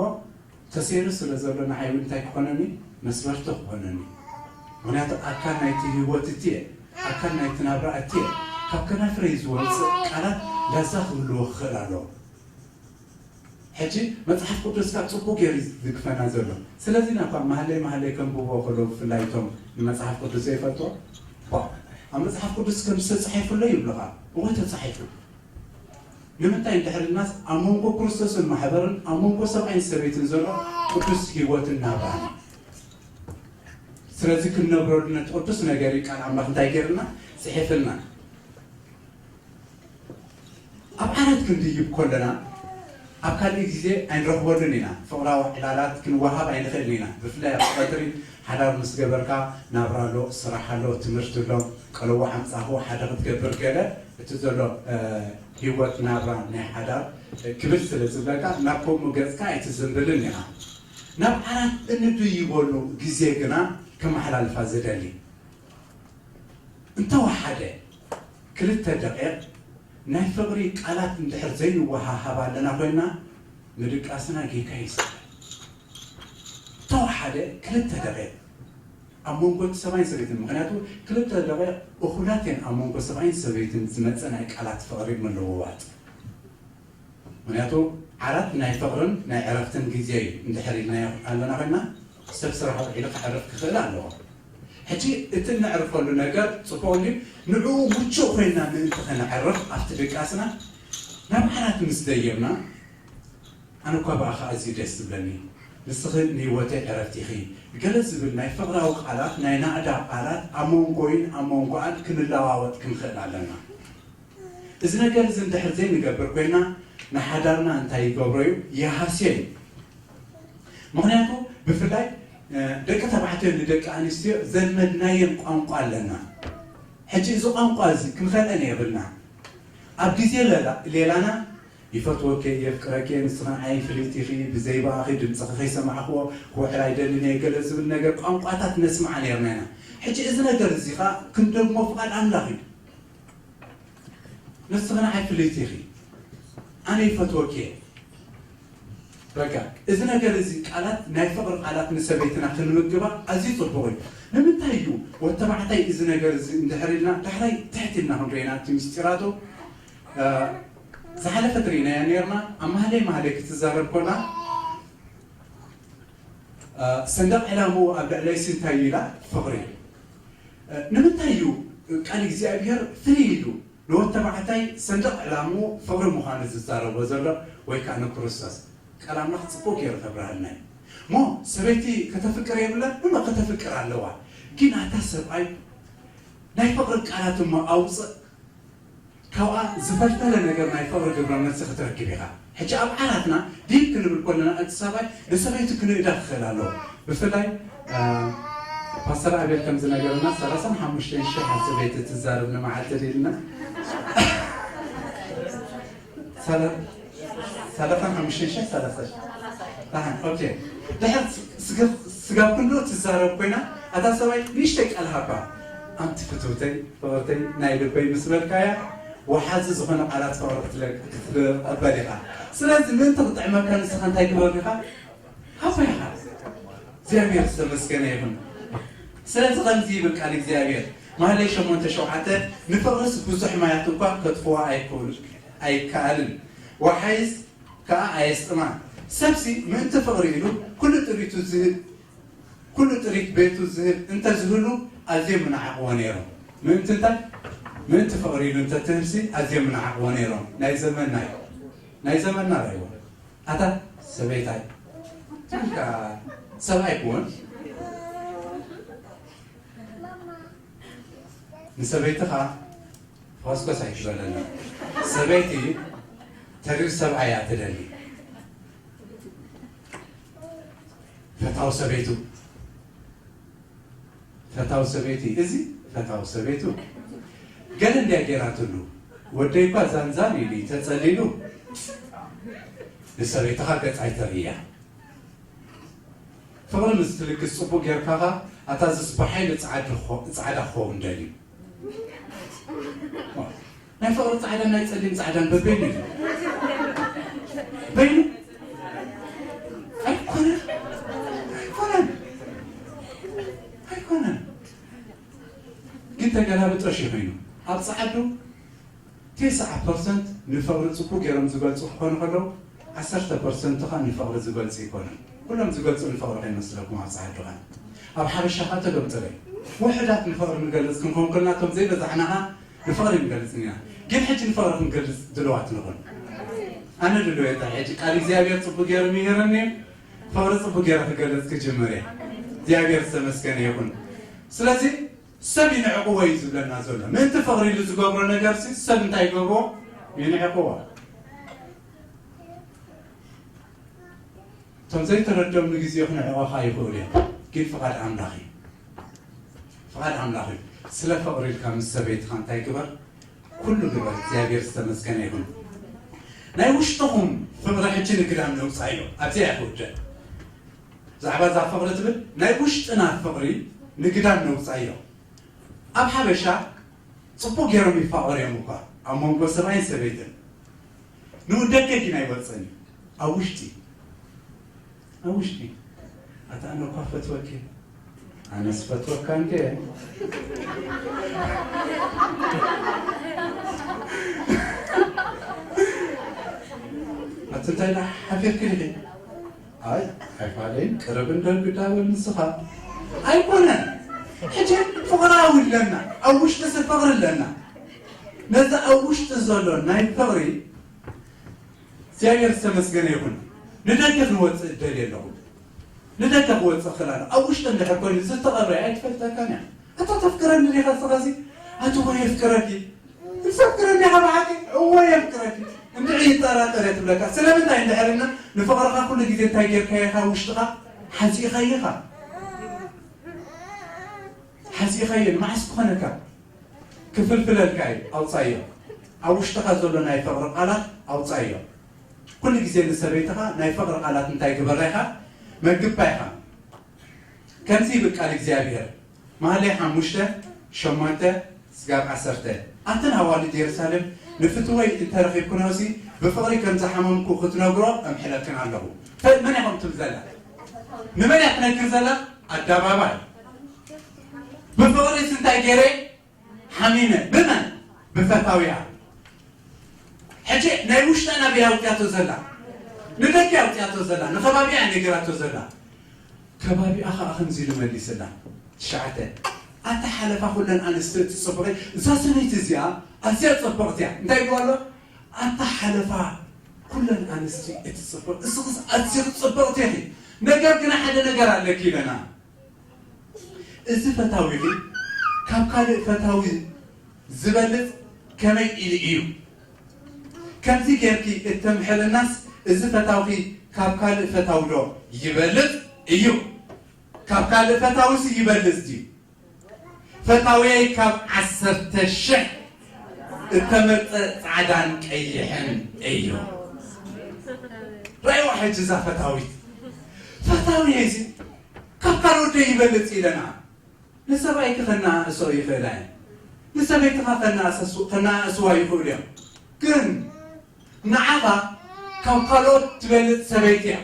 ተሰይሩ ስለ ዘሎ ንዓይ እውን እንታይ ክኾነኒ? መስበርቲ ክኾነኒ። ምኽንያቱ ኣካል ናይቲ ህይወት እቲ እየ፣ ኣካል ናይቲ ናብራ እቲ እየ። ካብ ከናፍረይ ዝወጽእ ቃላት ላዛ ክህልዎ ክኽእል ኣለዎ። ሕጂ መጽሓፍ ቅዱስ ካብ ጽቡቕ ገይሩ እዩ ዝግፈና ዘሎ። ስለዚ ኢና እኳ ማህለይ ማህለይ ከንብቦ ከሎ ብፍላይ እቶም ንመጽሓፍ ቅዱስ ዘይፈልጥዎ፣ ባ፣ ኣብ መጽሓፍ ቅዱስ ከም ዝተጻሒፉ ኣሎ ይብሉኻ። እወ ተጻሒፉ። ንምንታይ እንድሕር ኢልናስ ኣብ መንጎ ክርስቶስን ማሕበርን ኣብ መንጎ ሰብኣይን ሰበይትን ዘሎ ቅዱስ ህይወትን ናብራን እዩ። ስለዚ ክንነብረሉ ነቲ ቅዱስ ነገር እዩ ቃል ኣምላኽ እንታይ ገይርና ጽሒፍልና። ኣብ ዓራት ክንድይብ ከለና ኣብ ካልእ ግዜ ኣይንረኽበሉን ኢና። ፍቕራዊ ዕላላት ክንወሃብ ኣይንኽእልን ኢና። ብፍላይ ኣብ ቀትሪ ሓዳር ምስ ገበርካ ናብራ ኣሎ፣ ስራሕ ኣሎ፣ ትምህርቲ ኣሎ። ቀለዎ ሓምፃኹ ሓደ ክትገብር ገለ እቲ ዘሎ ህይወት ናብራ ናይ ሓዳር ክብል ስለ ዝብለካ ናብ ከምኡ ገፅካ ኣይትዝንብልን ኢኻ። ናብ ዓራት እንድይበሉ ግዜ ግና ከመሓላልፋ ዝደሊ እንተወሓደ ክልተ ደቂቕ ናይ ፍቕሪ ቃላት እንድሕር ዘይንወሃሃብ ኣለና ኮይና ምድቃስና ጌጋ ይስዕብ። ተወሓደ ክልተ ደቂቕ ኣብ መንጎ እቲ ሰብኣይን ሰበይትን፣ ምኽንያቱ ክልተ ደቂቕ እኹላት እየን ኣብ መንጎ ሰብኣይን ሰበይትን ዝመፀ ናይ ቃላት ፍቕሪ ምልውዋጥ። ምኽንያቱ ዓራት ናይ ፍቕርን ናይ ዕረፍትን ግዜ እዩ። እንድሕር ኢልናዮ ኣለና ኮይና ሰብ ስራሕ ውዒሉ ክዕርፍ ክኽእል ኣለዎ። ሕጂ እቲ እነዕርፈሉ ነገር ፅቡቕ እንድዩ። ንዕኡ ምቹእ ኮይና ምእንቲ ከነዕርፍ ኣብቲ ድቃስና ናብ ዓራት ምስ ደየብና ኣነ እኳ ብኣኻ ኣዝዩ ደስ ዝብለኒ ንስኺ ንህይወተይ ዕረፍቲ ኢኺ ገለ ዝብል ናይ ፍቕራዊ ቃላት ናይ ናእዳ ቃላት ኣብ መንጎይን ኣብ መንጎኣን ክንለዋወጥ ክንኽእል ኣለና። እዚ ነገር እዚ እንድሕር ዘይንገብር ኮይና ንሓዳርና እንታይ ይገብሮ እዩ? ይሃስዮ እዩ። ምኽንያቱ ብፍላይ ደቂ ተባዕትዮ ንደቂ ኣንስትዮ ዘልመድናየን ቋንቋ ኣለና። ሕጂ እዚ ቋንቋ እዚ ክንኸልአን የብልና። ኣብ ግዜ ሌላና ይፈትወኪ፣ የፍቅረኪ፣ ንስኺ ንዓይ ፍልይቲ ኢኺ፣ ብዘይ ብኣኺ ድምፅኺ ከይሰማዕኽዎ ክውዕል ኣይደልን እየ ገለ ዝብል ነገር ቋንቋታት ነስምዓ ነይርና ኢና። ሕጂ እዚ ነገር እዚ ኸዓ ክንደግሞ ፍቓድ ኣምላኽ እዩ። ንስኺ ንዓይ ፍልይቲ ኢኺ፣ ኣነ ይፈትወኪ እየ። በቃ እዚ ነገር እዚ ቃላት ናይ ፍቕሪ ቃላት ንሰበይትና ክንምግባ ኣዝዩ ፅቡቕ እዩ። ንምንታይ እዩ ወተባዕታይ እዚ ነገር እዚ እንድሕር ኢልና ዳሕራይ ትሕት ኢልና ክንሪኦ ኢና እቲ ምስጢራቱ። ዝሓለፈት ርኢናያ ነርና ኣብ ማህለይ ማህለይ ክትዛረብ ኮላ ሰንደቕ ዕላምኡ ኣብ ልዕለይሲ እንታይ እዩ ኢላ ፍቕሪ እዩ። ንምንታይ እዩ ቃል እግዚኣብሔር ፍልይ ኢሉ ንወተባዕታይ ሰንደቕ ዕላምኡ ፍቕሪ ምዃኑ ዝዛረቦ ዘሎ ወይ ከዓ ንክርስቶስ ቃል ኣምላኽ ፅቡቅ ገይሩ ከብርሃልና እዩ። እሞ ሰበይቲ ከተፍቅር የብላን እሞ ከተፍቅር ኣለዋ። ግን ኣታ ሰብኣይ ናይ ፍቕሪ ቃላት እሞ ኣውፅእ ካብኣ ዝፈልፈለ ነገር ናይ ፍቕሪ ግብረ መልሲ ክትረክብ ኢኻ። ሕጂ ኣብ ዓራትና ዲብ ክንብል ከለና እቲ ሰብኣይ ንሰበይቱ ክንእዳ ክኽእል ኣለዎ። ብፍላይ ፓስተር ኣቤል ከም ዝነገረና ሰላሳን ሓሙሽተን ሽሕ ሰበይቲ ትዛረብ ንመዓልቲ ድልና ሰላሳን ሓሙሽተን ሽሕ ሰላሳ ሽሕ ኦኬ። ድሕር ስጋብ ክንዶ ትዛረብ ኮይና ኣታ ሰብኣይ ንእሽተይ ቃል ሃባ ኣንቲ ፍትውተይ ፍቕርተይ ናይ ልበይ ምስ በልካያ ወሓዚ ዝኾነ ቃላት ፍቕሪ ክትቅበል ኢኻ። ስለዚ ምእንቲ ክጥዕመካ ንስኻ እንታይ ግበር ኢኻ? ሃባ ኢኻ። እግዚኣብሔር ዝተመስገነ ይኹን። ስለዚ ከምዚ ይብል ቃል እግዚኣብሔር ማህለይ ሸሞንተ ሸውዓተ ንፍቕርስ ብዙሕ ማያት እኳ ከጥፍዋ ኣይክእሉ ኣይከኣልን ወሓይዝ ከኣ ኣየስጥማን። ሰብሲ ምእንቲ ፍቕሪ ኢሉ ኩሉ ጥሪቱ ዝህብ ኩሉ ጥሪት ቤቱ ዝህብ እንተዝህሉ ኣዝዮም ምንዓቕዎ ነይሮም። ምእንቲ እንታይ? ምእንቲ ፍቕሪ ኢሉ እንተትህብሲ ኣዝዮም ምንዓቕዎ ነይሮም። ናይ ዘመንና እዩ። ናይ ዘመንና ራይዎ ኣታ ሰበይታይ ካ ሰብኣይ ክውን ንሰበይትኻ ፈስኮስ ኣይትበለኒ። ሰበይቲ ተሪር ሰብኣይ እያ ትደሊ። ፈታው ሰበይቱ ፈታው ሰበይቲ እዚ ፈታው ሰበይቱ ገለ እንድያ ጌራትሉ። ወደይ እኳ ዛንዛን ኢሉ ተጸሊሉ ንሰበይትኻ ገጽ ኣይተርእያ። ፍቕሪ ምስ ትልግስ ጽቡቕ ጌርካኻ ኣታ ዝስ ብሓይሊ ጻዕዳ ክኸውን ደልዩ። ናይ ፍቕሪ ፃዕዳን ናይ ፀሊም ፃዕዳን በበይኑ እዩ። በይኑ ኣይኮነን ኣይኮነን ኣይኮነን። ግን ተገላብጦሽ ኮይኑ ኣብ ፀዓዱ ተስዓ ፐርሰንት ንፍቕሪ ፅቡቅ ገይሮም ዝገልፁ ክኾኑ ከለዉ ዓሰርተ ፐርሰንት ኸዓ ንፍቕሪ ዝገልፁ ኣይኮኑን። ኩሎም ዝገልፁ ንፍቕሪ ከይመስለኩም ኣብ ፀዓዱ ኸዓ ኣብ ሓበሻ ኸዓ ተገብጥረ ውሕዳት ንፍቕሪ ንገልፅ ክንኸውን ከለና እቶም ዘይበዛሕና ኸዓ ንፍቕሪ ንገልፅ ኢና። ግን ሕጂ ንፍቕሪ ክንገልፅ ድልዋት ንኹን። ኣነ ድልው እየ ሕጂ ቃል እግዚኣብሔር ፅቡቅ ገይሩ ምሂርኒ ፍቕሪ ፅቡቅ ገይረ ክገልፅ ክጅምር እየ። እግዚኣብሔር ዝተመስገነ ይኹን። ስለዚ ሰብ ይንዕቅዎ እዩ ዝብለና ዘሎ። ምእንቲ ፍቕሪ ኢሉ ዝገብሮ ነገርሲ ሰብ እንታይ ይገብርዎ? ይንዕቅዎ። እቶም ዘይተረድኦም ንግዜኡ ክንዕቆኻ ይኽእሉ እዮም፣ ግን ፍቓድ ኣምላኽ እዩ። ፍቓድ ኣምላኽ እዩ። ስለ ፍቕሪ ኢልካ ምስ ሰበይትኻ እንታይ ግበር? ኩሉ ግበር። እግዚኣብሔር ዝተመስገነ ይኹን። ናይ ውሽጥኹም ፍቕሪ ሕጂ ንግዳም ነውፃዮ። ኣብዚኣ እያ ትውደል። ብዛዕባ እዛ ፍቕሪ ትብል ናይ ውሽጥና ፍቕሪ ንግዳም ነውፃዮ። ኣብ ሓበሻ ጽቡቕ ገይሮም ይፋቐሩ እዮም እኳ ኣብ መንጎ ሰብኣይን ሰበይትን። ንኡ ደገ ግን ኣይወፅእን እዩ። ኣብ ውሽጢ ኣብ ውሽጢ ኣታ ኣነ እኳ ፈትወኪ ኣነስ ፈትወካ እንዴ። ኣቲ እንታይ ዳ ሓፊርኪ ዲኺ? ኣይ ኣይፋለይን ቅርብ እንደል ግዳበል ንስኻ ኣይኮነን። ሕጂ ፍቕራዊ ኣለና ኣብ ውሽጢ ስ ፍቕሪ ኣለና። ነዚ ኣብ ውሽጢ ዘሎ ናይ ፍቕሪ እግዚኣብሔር ዝተመስገነ ይኹን። ንደገ ክንወፅእ እደልየ ኣለኹ። ንደገ ክወፅእ ክእል ኣለኹ። ኣብ ውሽጢ እንድሕር ኮይኑ ዝተቐብረ ኣይትፈልጠካን እያ። ኣታ ተፍቅረኒ ዲኻ ንስኻሲ? ኣቲ እወ የፍቅረኪ። ትፈቅረኒ ኢኻ ብሓቂ? እወ የፍቅረኪ። እንድዒ ይጠራጠር እየ ትብለካ። ስለምንታይ እንድሕር ኢልና ንፍቕርኻ ኩሉ ግዜ እንታይ ጌርካዮ ኢኻ ውሽጥኻ ሓዚእኻዮ ኢኻ። ሓዚእኻዮ ንመዓስ ክኾነካ? ክፍልፍለልካ እዩ። ኣውፃዮ። ኣብ ውሽጥኻ ዘሎ ናይ ፍቕሪ ቃላት ኣውፃዮ። ኩሉ ግዜ ንሰበይትኻ ናይ ፍቕሪ ቃላት እንታይ ግበራ ኢኻ? መግባ ኢኻ። ከምዚ ይብል ቃል እግዚኣብሔር። መሃልየ ሓሙሽተ ሸሞንተ ስጋብ ዓሰርተ ኣትን ኣዋልድ የሩሳሌም ንፍትወይ እንተረኺብክንኦሲ ብፍቕሪ ከም ዝሓመምኩ ክትነግሮ እምሕለክን ኣለኹ። ፈ- መን ኢኹም ትብል ዘላ? ንመን እያ ትነግር ዘላ? ኣዳባባይ። ብፍቕሪስ እንታይ ገይረ? ሓሚመ። ብመን? ብፈታዊኣ። ሕጂ ናይ ውሽጣ ናበይ ኣውፅያቶ ዘላ? ንደገ ኣውፅያቶ ዘላ ንከባቢኣ ነግራቶ ዘላ። ከባቢኣ ከዓ ከምዚ ኢሉ መሊስላ። ትሽዓተ ኣታ ሓለፋ ኩለን ኣንስቲ እቲ ፅቡቂ እዛ ሰበይቲ እዚኣ ኣዝያ ፅብቕቲ እያ እንታይ ይብሎ ኣሎ? ኣታ ሓለፋ ኩለን ኣንስቲ እቲ ፅቡቅ እስኽስ ኣዝኺ ፅብቕቲ ኢኺ። ነገር ግን ሓደ ነገር ኣለኪ ኢለና። እዚ ፈታዊኺ ካብ ካልእ ፈታዊ ዝበልፅ ከመይ ኢሉ እዩ? ከምዚ ጌርኪ እተምሕልናስ እዚ ፈታውኺ ካብ ካልእ ፈታዊ ዶ ይበልፅ እዩ? ካብ ካልእ ፈታዊስ ይበልፅ ድዩ? ፈታውየይ ካብ ዓሰርተ ሽሕ እተመርፀ ፃዕዳን ቀይሕን እዩ። ራእይዋ ሕጂ እዛ ፈታዊት ፈታውየይ እዚ ካብ ካልኦት ዶ ይበልፅ ኢለና። ንሰብኣይኪ ከነኣእሶ ይኽእላ እየን። ንሰበይትኻ ከነኣእሰሱ- ከነኣእስዋ ይኽእሉ እዮም። ግን ንዓኻ ካብ ካልኦት ትበልፅ ሰበይቲ እያ።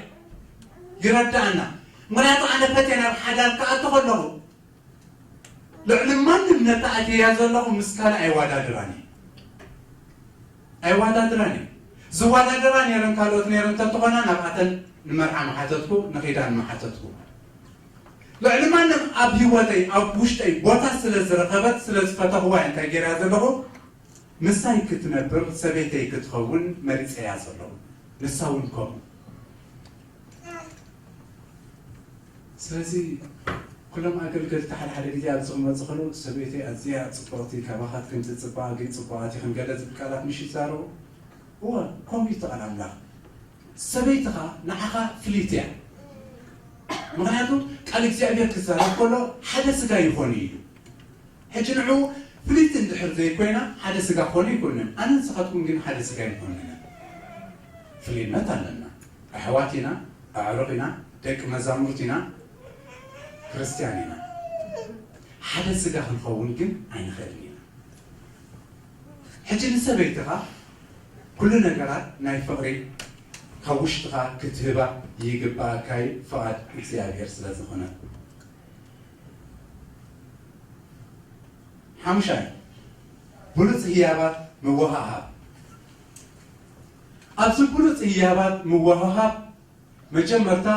ይረዳእና። ምኽንያቱ ኣነ ፈትየ ናብ ሓዳር ክኣቱ ከለኹ ልዕሊ ማንም ነታ ኣትየያ ዘለኹ ምስ ካልእ ኣይዋዳድራን እየ። ኣይዋዳድራን እየ። ዝዋዳደራ ነይረን ካልኦት ነይረን እንተትኾና ናብኣተን ንመርዓ ምሓተትኩ፣ ንኺዳን ምሓተትኩ። ልዕሊ ማንም ኣብ ህይወተይ ኣብ ውሽጠይ ቦታ ስለ ዝረኸበት ስለ ዝፈተኽዋ እየ እንታይ ገይረያ ዘለኹ። ምሳይ ክትነብር ሰበይተይ ክትኸውን መሪፀያ ዘለኹ። ንሳ እውን ከምኡ። ስለዚ ኩሎም ኣገልገልቲ ሓደ ሓደ ግዜ ኣብዚ ክመፁ ከለዉ ሰበይተይ ኣዝያ ፅብቕቲ ካባኻትክን ትፅባኣ ግን ፅቡቓት ኢኽን ገለ ዝብል ቃላት ምሽ ይዛረቡ። እወ ከምኡ እዩ እቲ ቃል ኣምላኽ። ሰበይትኻ ንዓኻ ፍልይቲ እያ። ምኽንያቱ ቃል እግዚኣብሔር ክዛረብ ከሎ ሓደ ስጋ ይኾኑ እዩ። ሕጂ ንዑ ፍልይቲ እንድሕር ዘይኮይና ሓደ ስጋ ክኾኑ ኣይኮንን። ኣነ ንስኻትኩም ግን ሓደ ስጋ ኣይኮንና። ፍልይነት ኣለና። ኣሕዋት ኢና፣ ኣዕሩኽ ኢና፣ ደቂ መዛሙርት ኢና፣ ክርስትያን ኢና። ሓደ ስጋ ክንኸውን ግን ኣይንኽእልን ኢና። ሕጂ ንሰበይትኻ ኩሉ ነገራት ናይ ፍቕሪ ካብ ውሽጥኻ ክትህባ ይግባኣካ እዩ፣ ፍቓድ እግዚኣብሔር ስለ ዝኾነ። ሓሙሻይ ብሉፅ ህያባት ምወሃሃብ። ኣብዚ ብሉፅ ህያባት ምወሃሃብ መጀመርታ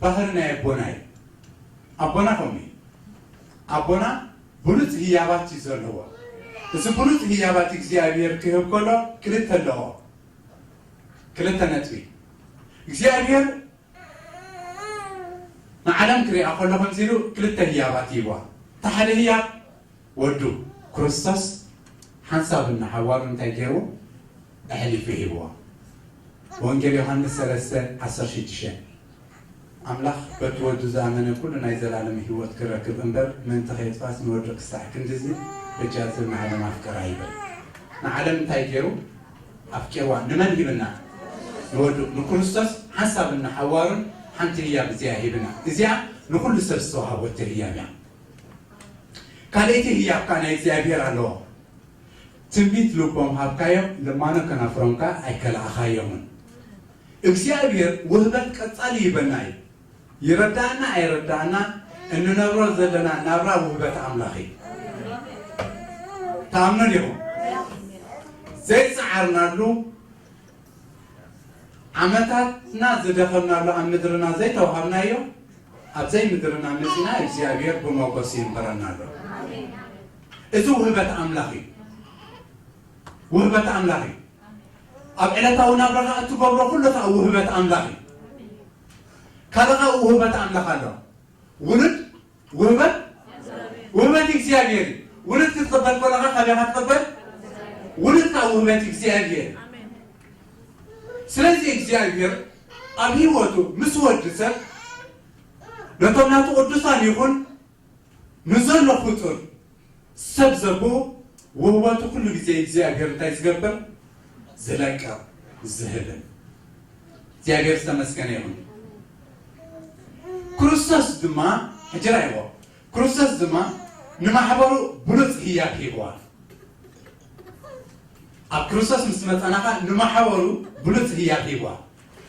ባህሪ ናይ ኣቦና እዩ። ኣቦና ከምኡ እዩ። ኣቦና ብሉፅ ህያባት እዩ ዘለዎ። እዚ ብሉፅ ህያባት እግዚኣብሔር ክህብ ከሎ ክልተ ኣለዎ። ክልተ ነጥቢ እግዚኣብሔር ንዓለም ክሪኣ ከሎ ከምዚ ኢሉ ክልተ ህያባት ሂብዋ። እቲ ሓደ ህያብ ወዱ ክርስቶስ ሓንሳብ እናሓዋሩ እንታይ ገይርዎ? ኣሕሊፉ ሂብዎ። ወንጌል ዮሃንስ ሰለስተ ዓሰርተ ሽዱሽተ። ኣምላኽ በቲ ወዱ ዝኣመነ ኩሉ ናይ ዘላለም ህይወት ክረክብ እምበር፣ ምእንቲ ከይጥፋስ ንወዱ ክሳዕ ክንድዚ በጃ ዝብል ንዓለም ኣፍቀራ ይብል። ንዓለም እንታይ ገይሩ? ኣፍቂርዋ። ንመን ሂብና? ንወዱ። ንክርስቶስ ሓንሳብን ንሓዋሩን ሓንቲ ህያብ እዚኣ ሂብና። እዚኣ ንኹሉ ሰብ ዝተዋሃበቶ ህያብ እያ። ካልኣይቲ ህያብ ከኣ ናይ እግዚኣብሔር ኣለዎ። ትንቢት ልቦም ሃብካዮም፣ ልማኖ ከናፍሮም ከኣ ኣይከላእኻዮምን። እግዚኣብሔር ውህበት ቀጻሊ ይበና እዩ። ይረዳእና ኣይረዳእና፣ እንነብሮ ዘለና ናብራ ውህበት ኣምላኽ እዩ። ተኣምኑ ዲኹም? ዘይጸዓርናሉ፣ ዓመታትና ዝደኸምናሉ፣ ኣብ ምድርና ዘይተዋሃብናዮ፣ ኣብ ዘይምድርና መጺና እግዚኣብሔር ብሞገስ ይንበረና ኣሎ። እዚ ውህበት ኣምላኽ እዩ። ውህበት ኣምላኽ እዩ። ኣብ ዕለታዊ ናብራኻ እትገብሮ ኩሉ ከዓ ውህበት ኣምላኽ እዩ። ካልእ ከዓ ውህበት ኣምላኽ ኣሎ። ውሉድ ውህበት፣ ውህበት እግዚኣብሔር እዩ። ውሉድ ክትቕበል ከለኻ ካበይ ኢኻ ትቕበል? ውሉድ ከዓ ውህበት እግዚኣብሔር እዩ። ስለዚ እግዚኣብሔር ኣብ ህይወቱ ምስ ወዲ ሰብ ነቶም ናቱ ቅዱሳን ይኹን ንዘሎ ፍጡር ሰብ ዘቦ ውህበቱ ኩሉ ግዜ እግዚኣብሔር እንታይ ዝገብር? ዝለቅቕ፣ ዝህብን። እግዚኣብሔር ዝተመስገነ ይኹን። ክርስቶስ ድማ፣ ሕጂ ራእይዎ፣ ክርስቶስ ድማ ንማሕበሩ ብሉጽ ህያብ ሂብዋ። ኣብ ክርስቶስ ምስ መጻና ኸኣ ንማሕበሩ ብሉጽ ህያብ ሂብዋ።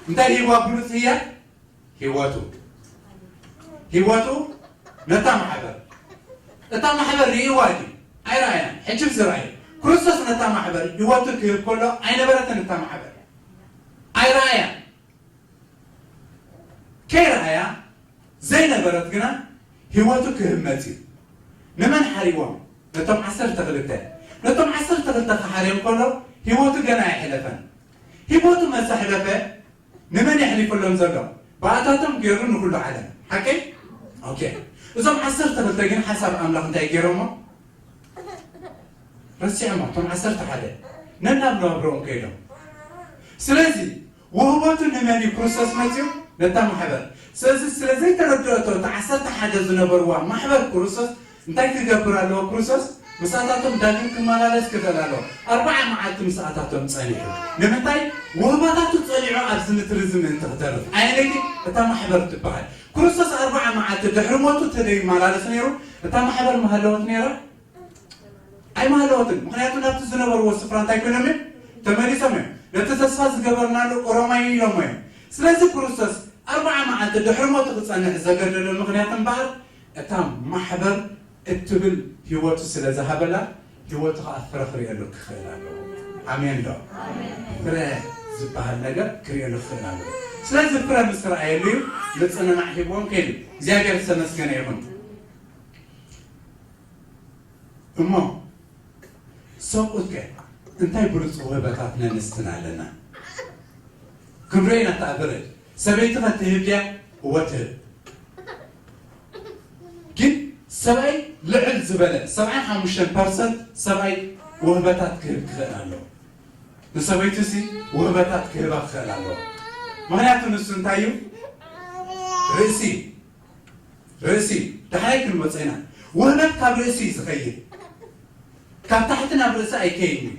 እንታይ ሂብዋ ብሉጽ ህያብ? ህይወቱ። ህይወቱ ነታ ማሕበር። እታ ማሕበር ርእይዋ ድዩ? ኣይረኣያን። ሕጂ ዝረኣየ። ክርስቶስ ነታ ማሕበር ህይወቱ ክህብ ከሎ ኣይነበረትን እታ ማሕበር። ኣይረኣያን። ከይረኣያ ዘይነበረት ግና ህይወቱ ክህብ መጽዩ። ንመን ሓሪዎም? ነቶም ዓሰርተ ክልተ። ነቶም ዓሰርተ ክልተ ክሓርዮም ከሎ ህይወቱ ገና ኣይሕለፈን። ህይወቱ መስ ኣሕለፈ? ንመን የሕሊፈሎም ዘሎ? ብኣታቶም ገይሩ ንኹሉ ዓለም። ሓቀይ? ኦኬ። እዞም ዓሰርተ ክልተ ግን ሓሳብ ኣምላኽ እንታይ ገይሮሞ? ረሲዖሞ። እቶም ዓሰርተ ሓደ ነናብ ናብሮኦም ከይዶም። ስለዚ ውህበቱ ንመን እዩ ክርስቶስ መጺኡ? ነታ ማሕበር። ስለዚ ስለ ዘይተረድኦቶ እታ ዓሰርተ ሓደ ዝነበርዋ ማሕበር ክርስቶስ እንታይ ክገብር ኣለዎ? ክርስቶስ ምስኣታቶም ዳግም ክመላለስ ክኽእል ኣለዎ። ኣርባዓ መዓልቲ ምስኣታቶም ጸኒሑ። ንምንታይ? ውህበታቱ ጸኒዑ ኣብዚ ምድሪ እዚ ምእንቲ ክተርፍ። ኣየነይቲ? እታ ማሕበር ትበሃል። ክርስቶስ ኣርባዓ መዓልቲ ድሕሪ ሞቱ ተደይመላለስ ነይሩ፣ እታ ማሕበር ምሃለወት ነይራ? ኣይምሃለወትን። ምኽንያቱ ናብቲ ዝነበርዎ ስፍራ እንታይ ኮይኖም እዮም? ተመሊሶም እዮም። ነቲ ተስፋ ዝገበርናሉ ኦሮማይ ኢሎሞ እዮም። ስለዚ ክርስቶስ ኣርባዓ መዓልቲ ድሕሪ ሞቱ ክጸንሕ ዘገደዶ ምኽንያት እምበኣር፣ እታ ማሕበር እትብል ህይወቱ ስለ ዝሃበላ፣ ህይወቱ ኸኣ ፍረ ክርእየሉ ክኽእል ኣለዎ። ኣሜን ዶ? ፍረ ዝበሃል ነገር ክርእየሉ ክኽእል ኣለዎ። ስለዚ ፍረ ምስ ረኣየሉ እዩ ምጽንናዕ ሂብዎም ከይዱ። እግዚኣብሔር ዝተመስገነ ይኹን። እሞ ሰብኡትከ እንታይ ብሉጽ ውህበታት ነንስትን ኣለና? ክንርኢ ኢና። ተኣበረ ሰበይትኸ ትህብ ድያ? እወ ትህብ። ግን ሰብኣይ ልዕል ዝበለ ሰብዓን ሓሙሽተን ፐርሰንት ሰብኣይ ውህበታት ክህብ ክኽእል ኣለዎ። ንሰበይቱ ሲ ውህበታት ክህባ ክኽእል ኣለዎ። ምኽንያቱ ንሱ እንታይ እዩ? ርእሲ እዩ። ርእሲ። ዳሕራይ ክንመጽእ ኢና። ውህበት ካብ ርእሲ እዩ ዝኸይድ። ካብ ታሕቲ ናብ ርእሲ ኣይከይድን እዩ።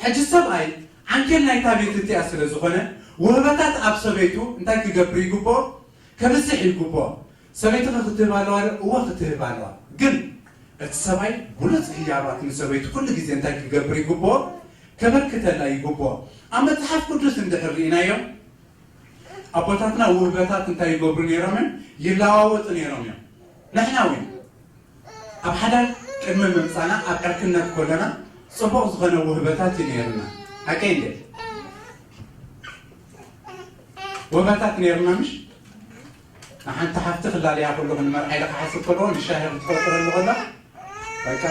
ሕጂ ሰብኣይ ዓንኬል ናይታ ቤት እቲኣ ስለ ዝኾነ፣ ውህበታት ኣብ ሰበይቱ እንታይ ክገብር ይግብኦ? ከብዝሕ ይግብኦ። ሰበይትኸ ክትህብ ኣለዋ ዶ? እወ ክትህብ ኣለዋ። ግን እቲ ሰብኣይ ብሉጽ ህያባት ንሰበይቱ ኩሉ ግዜ እንታይ ክገብር ይግብኦ? ከበርክተላ ይግብኦ። ኣብ መጽሓፍ ቅዱስ እንድሕር ርኢናዮ፣ ኣቦታትና ውህበታት እንታይ ይገብሩ ነይሮም እዮም? ይለዋወጡ ነይሮም እዮም። ንሕና እውን ኣብ ሓዳር ቅድሚ ምምጻና ኣብ ዕርክነት ከለና ጽቡቕ ዝኾነ ውህበታት እዩ ነይርና። ሓቀይ እንዴ? ውህበታት ነይርና ምሽ? ንሓንቲ ሓፍቲ ክላለያ ከለኹ ንመርዓ ኢለ ክሓስብ ከለኹ ንሻሂ ክትቆጽረሉ ከላ በቃ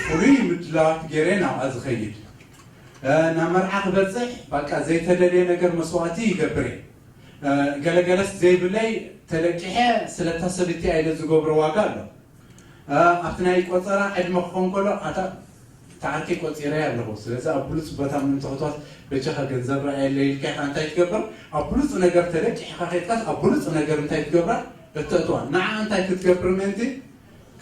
ፍሉይ ምድላዋት ገይረ ናብኣ ዝኸይድ። እ፣ ናብ መርዓ ክበጽሕ በቃ ዘይተደልየ ነገር መስዋእቲ ይገብር እየ። እ፣ ገለገለስ ዘይብለይ ተለቂሐ ስለታ ሰበይቲ ኢለ ዝገብሮ ዋጋ ኣሎ። እ፣ ኣብቲ ናይ ቆጸራ ዕድመ ክኸውን ከሎ ኣታ ታዓርከይ ቆጺረያ ኣለኹ። ስለዚ ኣብ ብሉጽ ቦታ ምእንቲ ክትዋስ በጃኻ ገንዘብ ረኣየለይ ኢልካ ኢኻ እንታይ ትገብር? ኣብ ብሉጽ ነገር ተለቂሕኻ ከይድካስ ኣብ ብሉጽ ነገር እንታይ ትገብራ? እተእትዋ። ንዓ እንታይ ክትገብር ምእንቲ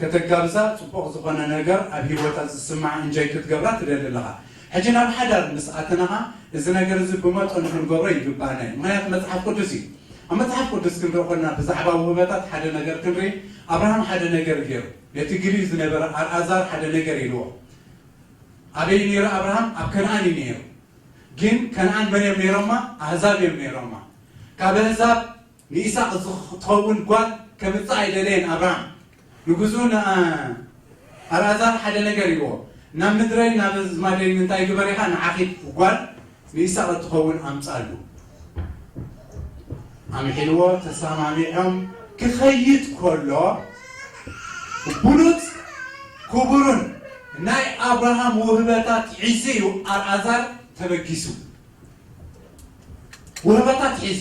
ከተጋብዛ ጽቡቕ ዝኾነ ነገር ኣብ ህይወታ ዝስምዓ እንጆይ ክትገብራ ትደሊ ኣለኻ። ሕጂ ናብ ሓዳር ምስ ኣተናኻ እዚ ነገር እዚ ብመጠኑ ክንገብሮ ይግባኣና እዩ። ምኽንያቱ መጽሓፍ ቅዱስ እዩ። ኣብ መጽሓፍ ቅዱስ ክንርኢ ከለና ብዛዕባ ውህበታት ሓደ ነገር ክንርኢ፣ ኣብርሃም ሓደ ነገር ገይሩ። ነቲ ግልዩ ዝነበረ ኣልኣዛር ሓደ ነገር ኢልዎ። ኣበይ ነይሩ ኣብርሃም? ኣብ ከነኣን እዩ ነይሩ። ግን ከነኣን መን እዮም ነይሮማ? ኣህዛብ እዮም ነይሮማ። ካብ ኣህዛብ ንኢሳቕ ዝትኸውን ጓል ከምጽእ ኣይደለየን ኣብርሃም። ንግዙ ንኣልኣዛር ሓደ ነገር ይዎ። ናብ ምድረይ ናብ ኣዝማደይ እንታይ ግበር ኢኻ? ንዓኺ ጓል ንኢሳቕ እትኸውን ኣምጻሉ። ኣምሒልዎ ተሰማሚዖም ክኸይድ ከሎ ብሉጽ ክቡርን ናይ ኣብርሃም ውህበታት ሒዙ እዩ ኣልኣዛር ተበጊሱ። ውህበታት ሒዙ፣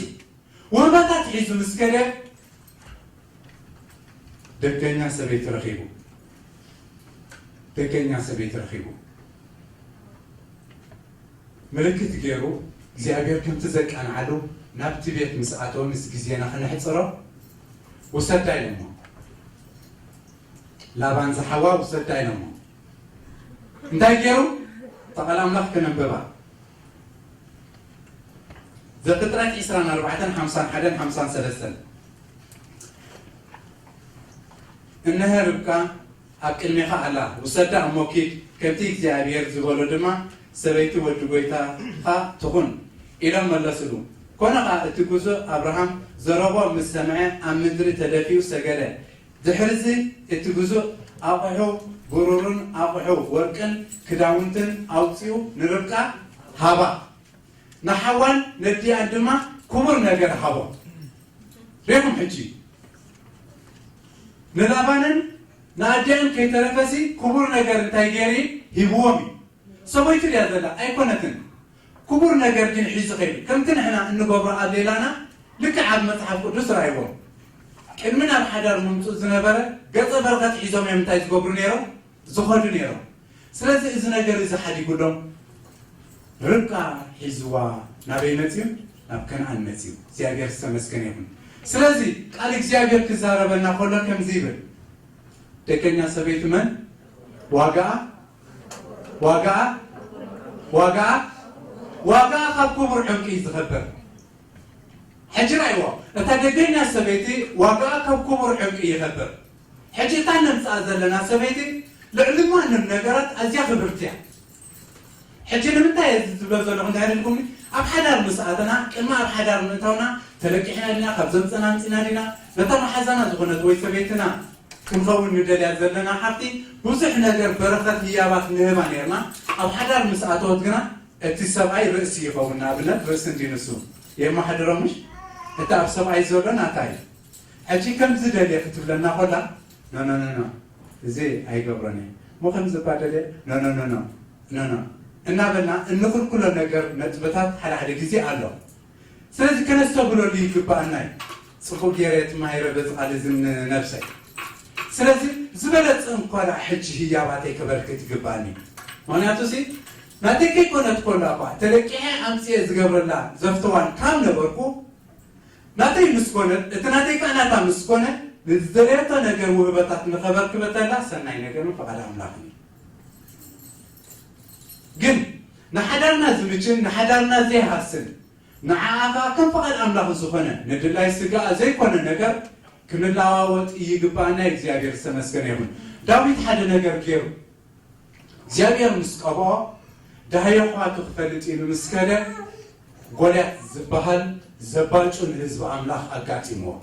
ውህበታት ሒዙ ምስ ከደ ደገኛ ሰበይቲ ረኺቡ። ደገኛ ሰበይቲ ረኺቡ። ምልክት ገይሩ እግዚኣብሔር ከምቲ ዘቃንዓሉ ናብቲ ቤት ምስ ኣተወ ምስ ግዜና ክነሕጽሮ ውሰዳ ኢሎሞ። ላባን ዝሓዋ ውሰዳ ኢሎሞ። እንታይ ገይሩ? ተቓል ኣምላኽ ከነንብባ። ዘፍጥረት ዕስራን ኣርባዕተን ሓምሳን ሓደን ሓምሳን ሰለስተን። እነሀ ርብቃ ኣብ ቅድሜኻ ኣላ፣ ውሰዳ እሞ ኪድ፣ ከምቲ እግዚኣብሔር ዝበሎ ድማ ሰበይቲ ወዲ ጐይታኻ ትኹን ኢሎም መለስሉ። ኮነ ኸኣ እቲ ግዙእ ኣብርሃም ዘረቦ ምስ ሰምዐ ኣብ ምድሪ ተደፊኡ ሰገደ። ድሕርዚ እቲ ግዙእ ኣቑሑ ብሩርን ኣቑሑ ወርቅን ክዳውንትን ኣውጺኡ ንርብቃ ሃባ። ንሓዋን ነዲኣን ድማ ክቡር ነገር ሃቦ። ርኢኹም ሕጂ ንላባንን ንኣዲኣን ከይተረፈሲ ክቡር ነገር እንታይ ገይሩ ሂብዎም እዩ። ሰበይቱ ድያ ዘላ ኣይኮነትን። ክቡር ነገር ግን ሒዙ ኸይዱ። ከምቲ ንሕና እንገብሮ ኣብ ሌላና ልክዕ ኣብ መጽሓፍ ቅዱስ ርኣይዎም። ቅድሚ ናብ ሓዳር ምምፅኡ ዝነበረ ገጸ በረኸት ሒዞም እዮም እንታይ ዝገብሩ ነይሮም? ዝኸዱ ነይሮም። ስለዚ እዚ ነገር እዚ ሓዲጉሎም ርብቃ ሒዝዋ ናበይ መፅዩ? ናብ ከነኣን መፅዩ። እግዚኣብሔር ዝተመስገነ ይኹን። ስለዚ ቃል እግዚኣብሔር ክዛረበና ከሎ ከምዚ ይብል፣ ደገኛ ሰበይቲ መን ዋጋኣ ዋጋኣ ዋጋኣ ዋጋኣ ካብ ክቡር ዕንቂ እዩ ዝኸብር። ሕጂ ራእይዎ፣ እታ ደገኛ ሰበይቲ ዋጋኣ ካብ ክቡር ዕንቂ ይኸብር። ሕጂ እታ ነምፅኣ ዘለና ሰበይቲ ልዕሊ ማንም ነገራት ኣዝያ ክብርቲ እያ። ሕጂ ንምንታይ እዚ ዝብሎ ዘለኹ እንታይ ኢልኩም? ኣብ ሓዳር ምስ ኣተና ቅድሚ ኣብ ሓዳር ምእታውና ተለቂሕና ዲና፣ ካብ ዘምፀና ኣምፂና ዲና፣ ነታ መሓዛና ዝኾነት ወይ ሰበይትና ክንኸውን ንደልያ ዘለና ሓፍቲ ብዙሕ ነገር በረኸት ህያባት ንህባ ነርና። ኣብ ሓዳር ምስ ኣተወት ግና እቲ ሰብኣይ ርእሲ ይኸውን። ንኣብነት ርእሲ እንዲ ንሱ የመሓድሮ ምሽ? እቲ ኣብ ሰብኣይ ዘሎ ናታ እዩ። ሕጂ ከምዚ ደልየ ክትብለና ኮላ ኖ ኖ ኖ ኖ እዚ ኣይገብሮን እየ። ሞ ከምዚ እባ ደልየ ኖ ኖ ኖ ኖ ኖ ኖ እናበልና እንኽልክሎ ነገር ነጥብታት ሓደ ሓደ ግዜ ኣሎ። ስለዚ ከነስተብህለሉ ይግባኣና እዩ። ጽቡቕ ገይረ ትማሂረ በዚ ቃል እዚ ንነብሰይ። ስለዚ ዝበለጸ እንኳ ደኣ ሕጂ ህያባተይ ከበርክት ይግባኣኒ። ምኽንያቱ ሲ ናተይ ከይኮነት ኮላ እኳ ተለቂሐ ኣምጽኤ ዝገብረላ ዘፍተዋን ካብ ነበርኩ ናተይ ምስ ኮነት፣ እቲ ናተይ ከኣ ናታ ምስ ኮነ ንዝደለየቶ ነገር ውህበታት ንኸበርክበተላ ሰናይ ነገርን ፍቓድ ኣምላኽን እዩ። ግን ንሓዳርና ዝምችን ንሓዳርና ዘይሃስን ንዓኣ ከኣ ከም ፍቓድ ኣምላኽ ዝኾነ ንድላይ ስጋኣ ዘይኮነ ነገር ክንለዋወጥ ይግባኣና። እግዚኣብሔር ዝተመስገነ ይኹን። ዳዊት ሓደ ነገር ገይሩ እግዚኣብሔር ምስ ቀብኦ ዳህዮ ኳቱ ክፈልጥ ኢሉ ምስ ከደ ጎልያት ዝበሃል ዘባጩ ንህዝቢ ኣምላኽ ኣጋጢምዎ።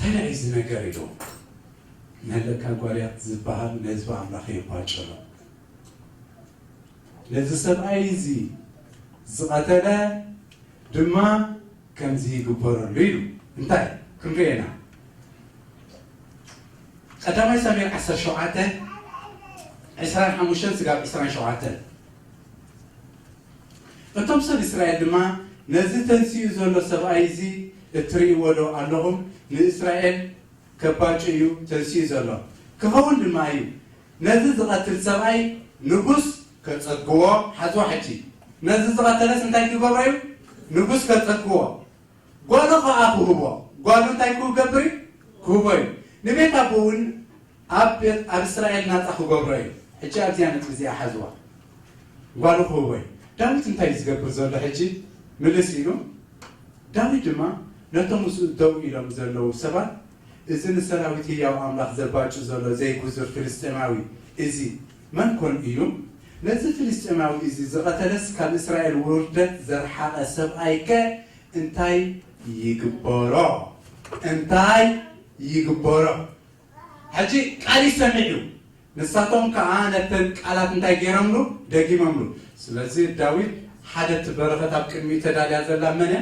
እንታይ እዚ ነገር ኢሉ ናለካ ጎልያት ዝበሃል ንህዝቢ ኣምላኽ የባጭሎ። ነዚ ሰብኣይ እዚ ዝቐተለ ድማ ከምዚ ይግበረሉ ኢሉ። እንታይ ክንሪኤና? ቀዳማይ ሳሙኤል ዓሰርተ ሸውዓተ ዕስራን ሓሙሽተን ስጋብ ዕስራን ሸውዓተን። እቶም ሰብ እስራኤል ድማ ነዚ ተንሲኡ ዘሎ ሰብኣይ እዚ እትርእይዎ ዶ ኣለኹም? ንእስራኤል ከባጭ እዩ ተንሲኡ ዘሎ። ክኸውን ድማ እዩ። ነዚ ዝቐትል ሰብኣይ ንጉስ ከጸግዎ። ሓዝዋ ሕጂ። ነዚ ዝቐተለስ እንታይ ክገብሮ እዩ? ንጉስ ከጸግዎ። ጓሉ ኸኣ ክህቦ። ጓሉ እንታይ ክገብር እዩ? ክህቦ እዩ። ንቤት ኣቦ እውን ኣብ ቤት፣ ኣብ እስራኤል ናጻ ክገብሮ እዩ። ሕጂ ኣብዚኣ ነጥቢ እዚኣ ሓዝዋ። ጓሉ ክህቦ እዩ። ዳዊት እንታይ እዩ ዝገብር ዘሎ ሕጂ? ምልስ ኢሉ። ዳዊት ድማ ነቶም ምስኡ ደው ኢሎም ዘለዉ ሰባት፣ "እዚ ንሰራዊት ህያው ኣምላኽ ዘባጩ ዘሎ ዘይጉዙር ፍልስጤማዊ እዚ መን ኮን እዩ? ነዚ ፍልስጤማዊ እዚ ዝቐተለስ ካብ እስራኤል ውርደት ዘርሓቐ ሰብኣይከ እንታይ ይግበሮ? እንታይ ይግበሮ?" ሕጂ ቃል ይሰምዕ እዩ። ንሳቶም ከኣ ነተን ቃላት እንታይ ገይሮምሉ? ደጊሞምሉ። ስለዚ ዳዊት ሓደ እቲ በረኸት ኣብ ቅድሚኡ ተዳልያ ዘላ መን እያ?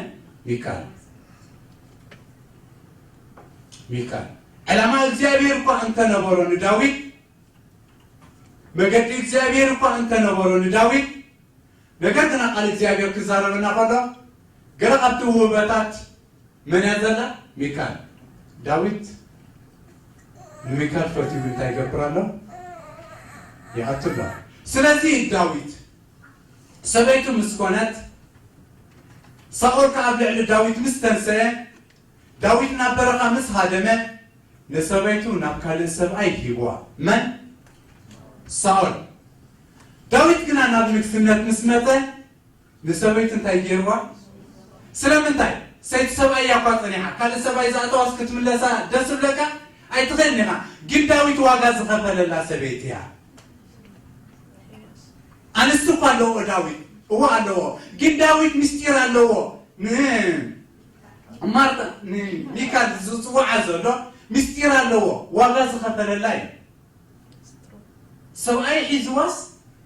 ሚካል። ሚካል። ዕላማ እግዚኣብሔር እኳ እንተነበሮ ንዳዊት፣ መገዲ እግዚኣብሔር እኳ እንተነበሮ ንዳዊት፣ ነገር ግና ቃል እግዚኣብሔር ክዛረበና ከሎ፣ ገለ ካብቲ ውህበታት መን እያ ዘላ? ሚካል። ዳዊት ንሚካል ፈትዩ እንታይ ይገብር ኣሎ? ይኣቱ ኣሎ። ስለዚ ዳዊት ሰበይቱ ምስ ኮነት፣ ሳኦል ከኣ ኣብ ልዕሊ ዳዊት ምስ ተንሰአ፣ ዳዊት ናብ በረኻ ምስ ሃደመ፣ ንሰበይቱ ናብ ካልእ ሰብኣይ ሂብዋ። መን? ሳኦል። ዳዊት ግና ናብ ንግስነት ምስ መጸ፣ ንሰበይቱ እንታይ ገይርዋ? ስለምንታይ? ሰይቲ ሰብኣይ እያ እኳ ጸኒሓ። ካልእ ሰብኣይ ዝኣተዋስ ክትምለሳ ደስ ዝብለካ? ኣይትኽእልን ኢኻ። ግን ዳዊት ዋጋ ዝኸፈለላ ሰበይቲ እያ። ኣንስቲ እኳ ኣለዎ ዳዊት። እዎ ኣለዎ። ግን ዳዊት ምስጢር ኣለዎ። ን-፣ ማርታ፣ ንሚካል ዝጽውዓ ዘሎ ምስጢር ኣለዎ። ዋጋ ዝኸፈለላ እዩ። ሰብኣይ ሒዝዋስ፣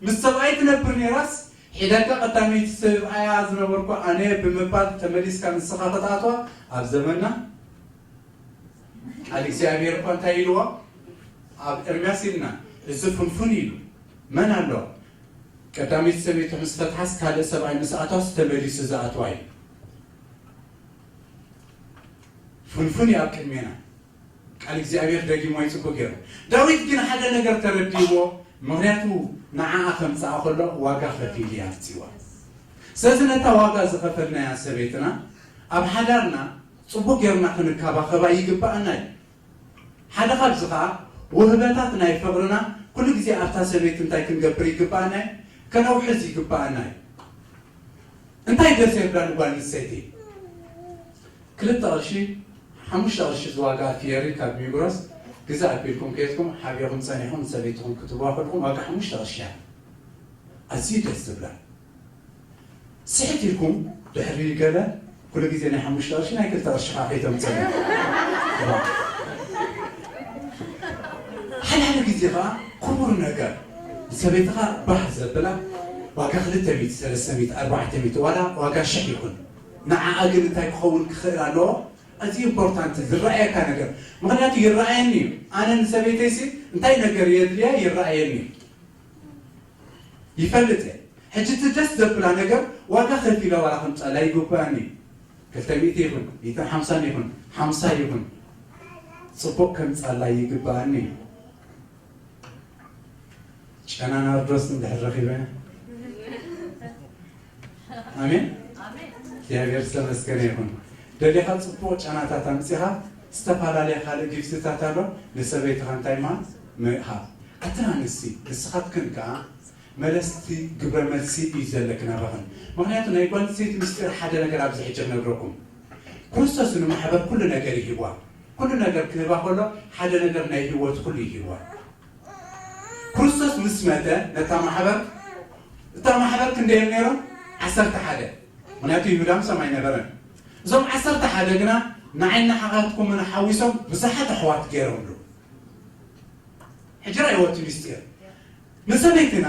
ምስ ሰብኣይ ትነብር ነይራስ፣ ሒደካ ቀዳመይቲ ሰብኣያ ዝነበርኩ ኣነ ብምባል ተመሊስካ ንስኻ ክትኣትዋ ኣብ ዘመንና ቃል እግዚኣብሔር እኳ እንታይ ኢልዎ? ኣብ ኤርምያስ ኢልና፣ እዚ ፍንፉን ኢሉ። መን ኣሎ? ቀዳመይቲ ሰበይቱ ምስ ፈትሓስ ካልእ ሰብኣይ ምስ ኣትዋስ ተመሊሱ ዝኣትዋ እዩ። ፍንፉን እዩ ኣብ ቅድሜና። ቃል እግዚኣብሔር ደጊሞ ይጽቡ ገይሩ። ዳዊት ግን ሓደ ነገር ተረዲእዎ፣ ምኽንያቱ ንዓኣ ከምጽኣ ከሎ ዋጋ ከፊሉ እዩ ኣምጺዋ። ስለዚ ነታ ዋጋ ዝኸፈልናያ ሰበይትና ኣብ ሓዳርና ጽቡቕ ጌርና ክንከባኸባ ይግብኣና እዩ። ሓደ ካብዚ ኸኣ ውህበታት ናይ ፍቕርና ኩሉ ግዜ ኣብታ ሰበይቲ እንታይ ክንገብር ይግብኣና እዩ? ከነውሕዝ ይግብኣና እዩ። እንታይ ደስ የብላን ጓል ኣንስተይቲ? ክልተ ቅርሺ፣ ሓሙሽተ ቅርሺ ዝዋጋ ፊየሪ ካብ ሚግሮስ ግዛእ ኣቢልኩም ከይድኩም ሓቢእኹም ጸኒሕኩም ንሰበይትኹም ክትህብዋ ከለኹም ዋጋ ሓሙሽተ ቅርሺ እያ። ኣዝዩ ደስ ዝብላ። ስሕት ኢልኩም ድሕሪ ገለ ኩሉ ግዜ ናይ ሓሙሽተ ቅርሺ ናይ ክልተ ቅርሺ ከዓ ከይተምፅእ። ሓደ ሓደ ግዜ ከዓ ክቡር ነገር ሰበይትኻ ባህ ዘብላ ዋጋ ክልተ ሚእቲ፣ ሰለስተ ሚእቲ፣ ኣርባዕተ ሚእቲ ዋላ ዋጋ ሽሕ ይኹን ንዓኣ ግን እንታይ ክኸውን ክኽእል ኣለዎ? እዚ ኢምፖርታንት ዝረኣየካ ነገር ምኽንያቱ ይረኣየኒ እዩ። ኣነ ንሰበይተይሲ እንታይ ነገር የድልያ ይረኣየኒ እዩ። ይፈልጥ እየ። ሕጂ እቲ ደስ ዘብላ ነገር ዋጋ ከፊለ ዋላ ከምፀላ ይግባኣኒ እዩ። ክልተ ሚእቲ ይኹን፣ ሚእትን ሓምሳን ይኹን፣ ሓምሳ ይኹን፣ ፅቡቕ ከምፃላ ይግባኣኒ እዩ። ጨና ናርዶስ እንድሕር ረኺበ፣ ኣሜን። እግዚኣብሔር ዝተመስገነ ይኹን። ደሊኻ ፅቡቕ ጨናታት ኣምፂኻ ዝተፈላለየ ካልእ ጊፍትታት ኣሎ። ንሰበይትኻ እንታይ ማ ምሃብ ኣትን ኣንስቲ ንስኻትክን ከዓ መለስቲ ግብረ መልሲ እዩ ዘለክን ኣባኽን። ምኽንያቱ ናይ ጓል ኣንስተይቲ ምስጢር ሓደ ነገር ኣብዚ ሕጂ ክነግረኩም። ክርስቶስ ንማሕበር ኩሉ ነገር ይሂብዋ። ኩሉ ነገር ክህባ ከሎ ሓደ ነገር ናይ ህይወት ኩሉ ይሂብዋ። ክርስቶስ ምስ መተ ነታ ማሕበር፣ እታ ማሕበር ክንደይ እዮም ነይሮም? ዓሰርተ ሓደ። ምኽንያቱ ይሁዳ ምሶም ኣይነበረን። እዞም ዓሰርተ ሓደ ግና ንዓይን ንዓኻትኩምን ሓዊሶም ብዙሓት ኣሕዋት ገይሮምሉ። ሕጂ ራእይዎ እቲ ምስጢር። ንሰበይትና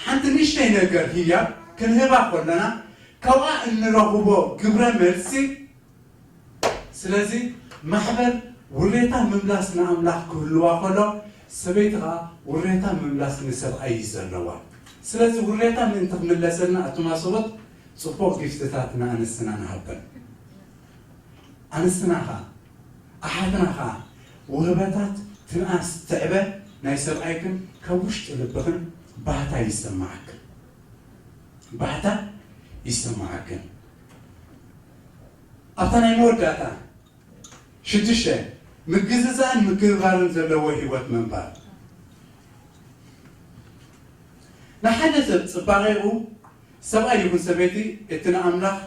ሓንቲ ንእሽተይ ነገር ህያብ ክንህባ ከለና ካብኣ እንረኽቦ ግብረ መልሲ ስለዚ ማሕበር ውሬታ ምምላስ ንኣምላኽ ክህልዋ ከሎ ሰበይቲ ኸዓ ውሬታ ምምላስ ንሰብኣይ እዩ ዘለዋ። ስለዚ ውሬታ ምእንቲ ክምለሰልና ኣቱማ ሰብኡት ጽቡቕ ጊፍትታት ንኣንስትና ንሃበን። ኣንስትና ኸዓ ኣሓትና ኸዓ ውህበታት ትንኣስ ትዕበ ናይ ሰብኣይክን ካብ ውሽጢ ልብኽን ባህታ ይሰማዓክን። ባህታ ይሰማዓክን። ኣብታ ናይ መወዳእታ ሽዱሽተ፣ ምግዝዛእን ምክብባርን ዘለዎ ህይወት ምንባር። ንሓደ ሰብ ጽባቐኡ ሰብኣይ ይኹን ሰበይቲ እቲ ንኣምላኽ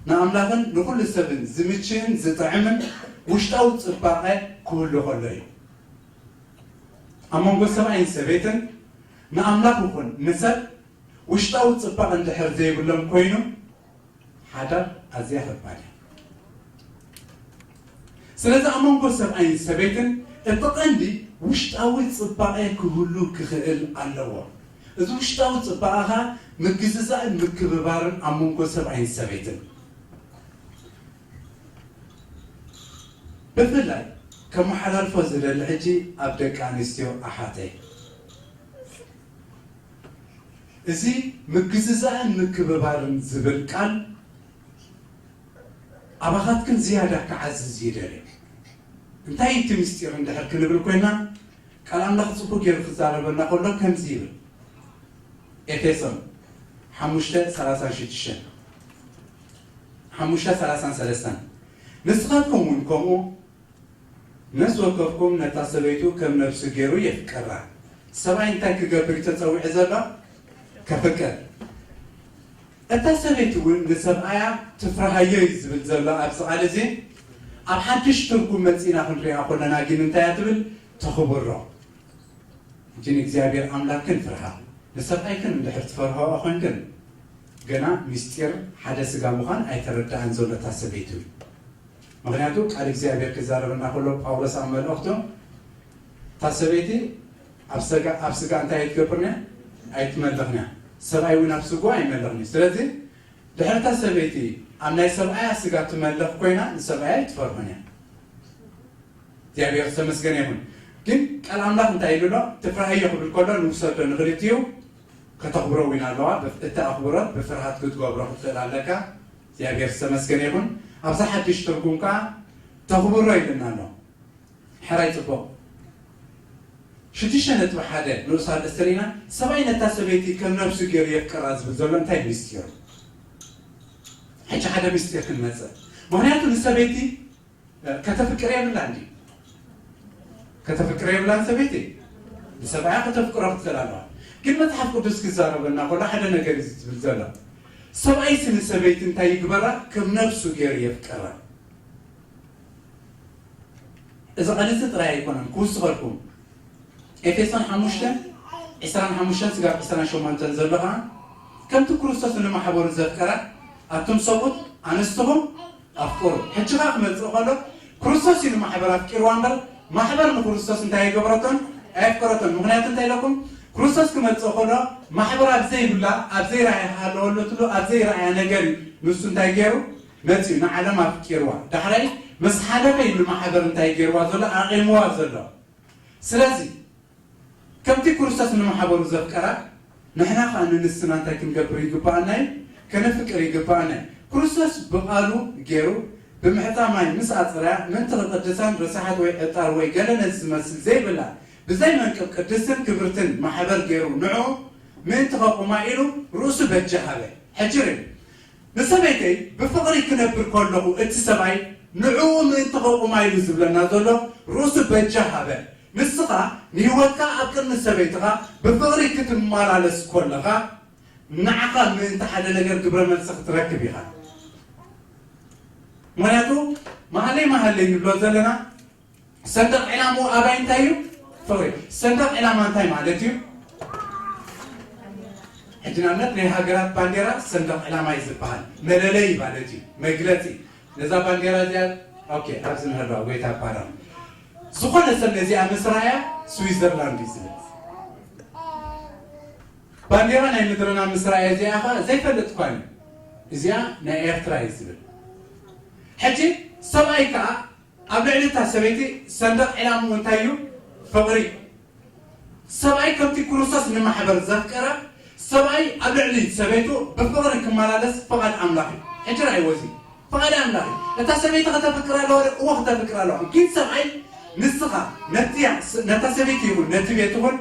ንኣምላኽን ንኹሉ ሰብን ዝምችእን ዝጥዕምን ውሽጣዊ ጽባቐ ክህሉ ከሎ እዩ። ኣብ መንጎ ሰብኣይን ሰበይትን ንኣምላኽ ይኹን ንሰብ ውሽጣዊ ጽባቐ እንድሕር ዘይብሎም ኮይኑ ሓዳር ኣዝያ ከባድ እያ። ስለዚ ኣብ መንጎ ሰብኣይን ሰበይትን እቲ ቀንዲ ውሽጣዊ ጽባቐ ክህሉ ክኽእል ኣለዎ። እዚ ውሽጣዊ ጽባቐ ኸኣ ምግዝዛእን ምክብባርን ኣብ መንጎ ሰብኣይን ሰበይትን። ብፍላይ ከመሓላልፎ ዝደሊ ሕጂ ኣብ ደቂ ኣንስትዮ ኣሓተይ፣ እዚ ምግዝዛእን ምክብባርን ዝብል ቃል ኣባኻትክን ዝያዳ ክዓዝዝ ይደልዮ። እንታይ እቲ ምስጢር እንድሕር ክንብል ኮይና፣ ቃል ኣምላኽ ጽቡቕ ገይሩ ክዛረበና ከሎ ከምዚ ይብል። ኤፌሶን ሓሙሽተ ሰላሳን ሽዱሽተን፣ ሓሙሽተ ሰላሳን ሰለስተን፣ ንስኻትኩም እውን ከምኡ ነፍሲ ወከፍኩም ነታ ሰበይቱ ከም ነፍሱ ገይሩ የፍቅራ። ሰብኣይ እንታይ ክገብር እዩ ተጸዊዑ ዘሎ? ከፍቅር። እታ ሰበይቲ እውን ንሰብኣያ ትፍርሃዮ እዩ ዝብል ዘሎ ኣብዚ ቃል እዚ። ኣብ ሓድሽ ትርጉም መጺእና ክንሪኣ ከለና ግን እንታይ እያ ትብል? ተኽብሮ። ሕጂ ንእግዚኣብሔር ኣምላክን ፍርሃ። ንሰብኣይክን እንድሕር ትፈርሃኦ ኮይንክን፣ ገና ምስጢር ሓደ ስጋ ምዃን ኣይተረድኣን ዘሎ እታ ሰበይቲ እውን። ምኽንያቱ ቃል እግዚኣብሔር ክዛረበና ከሎ ጳውሎስ ኣብ መልእኽቱ፣ እታ ሰበይቲ ኣብ ሰጋ-፣ ኣብ ስጋ እንታይ ኣይትገብርን እያ? ኣይትመልኽን እያ። ሰብኣይ እውን ኣብ ስግኡ ኣይመልኽን እዩ። ስለዚ ድሕሪ እታ ሰበይቲ ኣብ ናይ ሰብኣያ ስጋ ትመልኽ ኮይና ንሰብኣያ ኣይትፈርሆን እያ። እግዚኣብሔር ዝተመስገነ ይኹን። ግን ቃል ኣምላኽ እንታይ ኢሉ ኣሎ? ትፍርሃዮ ክብል ከሎ ንውሰዶ ንኽልቲኡ ከተኽብሮ እውን ኣለዋ። ብፍ-፣ እቲ ኣኽብሮት ብፍርሃት ክትገብሮ ክትኽእል ኣለካ። እግዚኣብሔር ዝተመስገነ ይኹን። ኣብዛ ሓድሽ ትርጉም ከኣ ተኽብሮ ኢልና ኣሎ። ሕራይ ጽቡቕ። ሽዱሽተ ነጥቢ ሓደ ንኡስ ኣርእስቲ ርኢና፣ ሰብኣይ ነታ ሰበይቲ ከም ነብሱ ገይሩ የፍቅራ ዝብል ዘሎ እንታይ ምስጢር? ሕጂ ሓደ ምስጢር ክንመጽእ። ምኽንያቱ ንሰበይቲ ከተፍቅር የብላን ድዩ? ከተፍቅር የብላን ሰበይቲ። ንሰብኣያ ከተፍቅሮ ክትኽእል ኣለዋ። ግን መጽሓፍ ቅዱስ ክዛረበና ከሎ ሓደ ነገር እዩ ዝብል ዘሎ። ሰብኣይሲ ንሰበይቲ እንታይ ይግበራ? ከም ነብሱ ገይሩ የፍቅራ። እዚ ቃል እዚ ጥራይ ኣይኮነን ክውስኸልኩም። ኤፌሶን ሓሙሽተ ዕስራን ሓሙሽተን ስጋብ ዕስራን ሸሞንተን ዘሎ ኸዓ፣ ከምቲ ክርስቶስ ንማሕበሩ ዘፍቀራ፣ ኣቱም ሰብኡት ኣንስትኹም ኣፍቅሩ። ሕጂ ኸዓ ክመጽእ ከሎ፣ ክርስቶስ እዩ ንማሕበር ኣፍቂርዋ እምበር፣ ማሕበር ንክርስቶስ እንታይ ኣይገበረቶን? ኣየፍቀረቶን። ምኽንያቱ እንታይ ኢለኩም? ክርስቶስ ክመጽእ ከሎ፣ ማሕበር ኣብ ዘይብላ፣ ኣብ ዘይረኣያ ሃለወለትሉ፣ ኣብ ዘይረኣያ ነገር እዩ ንሱ እንታይ ገይሩ? መጺኡ ንዓለም ኣፍቂርዋ። ዳሕራይ ምስ ሓለፈ እዩ ንማሕበር እንታይ ገይርዋ ዘሎ? ኣቒምዋ ዘሎ። ስለዚ ከምቲ ክርስቶስ ንማሕበሩ ዘፍቀራ፣ ንሕና ኸኣ ንንስና እንታይ ክንገብር ይግብኣና እዩ? ከነፍቅር ይግብኣና እዩ። ክርስቶስ ብቓሉ ገይሩ ብምሕጻብ ማይ ምስ ኣጽረያ፣ ምእንቲ ክቕድሳን ርሳሓት ወይ ዕጣር ወይ ገለ ነዚ ዝመስል ዘይብላ ብዘይ መንቅብ ቅድስትን ክብርትን ማሕበር ገይሩ ንዕኡ ምእንቲ ከቑማ ኢሉ ርእሱ በጃ ሃበ። ሕጂ ርእ፣ ንሰበይተይ ብፍቕሪ ክነብር ከለኹ እቲ ሰብኣይ ንዕኡ ምእንቲ ከቑማ ኢሉ ዝብለና ዘሎ ርእሱ በጃ ሃበ። ንስኻ ንህይወትካ ኣብ ቅድሚ ሰበይትኻ ብፍቕሪ ክትመላለስ ከለኻ ንዓኻ ምእንቲ ሓደ ነገር ግብረ መልሲ ክትረክብ ኢኻ። ምኽንያቱ መሃለይ መሃለይ ንብሎ ዘለና ሰንደቕ ዕላምኡ ኣባይ እንታይ እዩ? ፍቕሪ። ሰንደቕ ዕላማ እንታይ ማለት እዩ? ሕጂ ንኣብነት ናይ ሃገራት ባንዴራ ሰንደቕ ዕላማ እዩ ዝበሃል። መለለይ ማለት እዩ፣ መግለጺ። ነዛ ባንዴራ እዚኣ፣ ኦኬ፣ ኣብዚ ንህልዋ ጎይታ ይባረኽ። ዝኾነ ሰብ ነዚኣ ምስ ረኣያ ስዊዘርላንድ እዩ ዝብል። ባንዴራ ናይ ምድርና ምስ ረኣየ እዚኣ ኸ ዘይፈልጥ እኳ እዩ። እዚኣ ናይ ኤርትራ እዩ ዝብል። ሕጂ ሰብኣይ ከኣ ኣብ ልዕሊ እታ ሰበይቲ ሰንደቕ ዕላምኡ እንታይ እዩ? ፍቕሪ። ሰብኣይ ከምቲ ክርስቶስ ንማሕበር ዘፍቀረ፣ ሰብኣይ ኣብ ልዕሊ ሰበይቱ ብፍቕሪ ክመላለስ ፍቓድ ኣምላኽ እዩ። ሕጂ ረኣይዎ እዚ ፍቓድ ኣምላኽ እዩ። እታ ሰበይቲ ከተፍቅር ኣለዋ ዶ? እወ፣ ከተፍቅር ኣለዋ። ግን ሰብኣይ ንስኻ ነቲያ ነታ ሰበይቲ ይኹን ነቲ ቤት ይኹን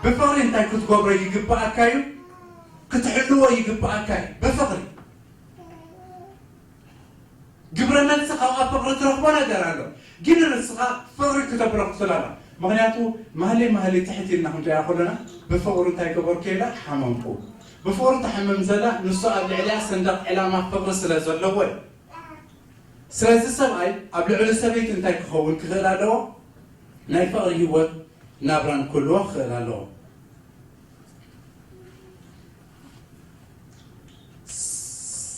ብፍቕሪ እንታይ ክትገብሮ ይግብኣካ እዩ? ክትሕልዎ ይግብኣካ እዩ። ብፍቕሪ ግብረ መልሲ ካብኣ ፍቕሪ ትረኽቦ ነገር ኣሎ። ግን ንስኻ ፍቕሪ ክተብረኽትላ። ምኽንያቱ ማህሌ ማህሌ ትሕት ኢልና ክንሪኣ ከለና ብፍቕሩ እንታይ ገበርኩ ኢላ ሓመምኩ። ብፍቕሩ ትሓምም ዘላ ንሱ ኣብ ልዕሊኣ ሰንደቕ ዕላማ ፍቕሪ ስለ ዘለዎ እዩ። ስለዚ ሰብኣይ ኣብ ልዕሊ ሰበይቲ እንታይ ክኸውን ክኽእል ኣለዎ? ናይ ፍቕሪ ህይወት ናብራን ክህልዎ ክኽእል ኣለዎ።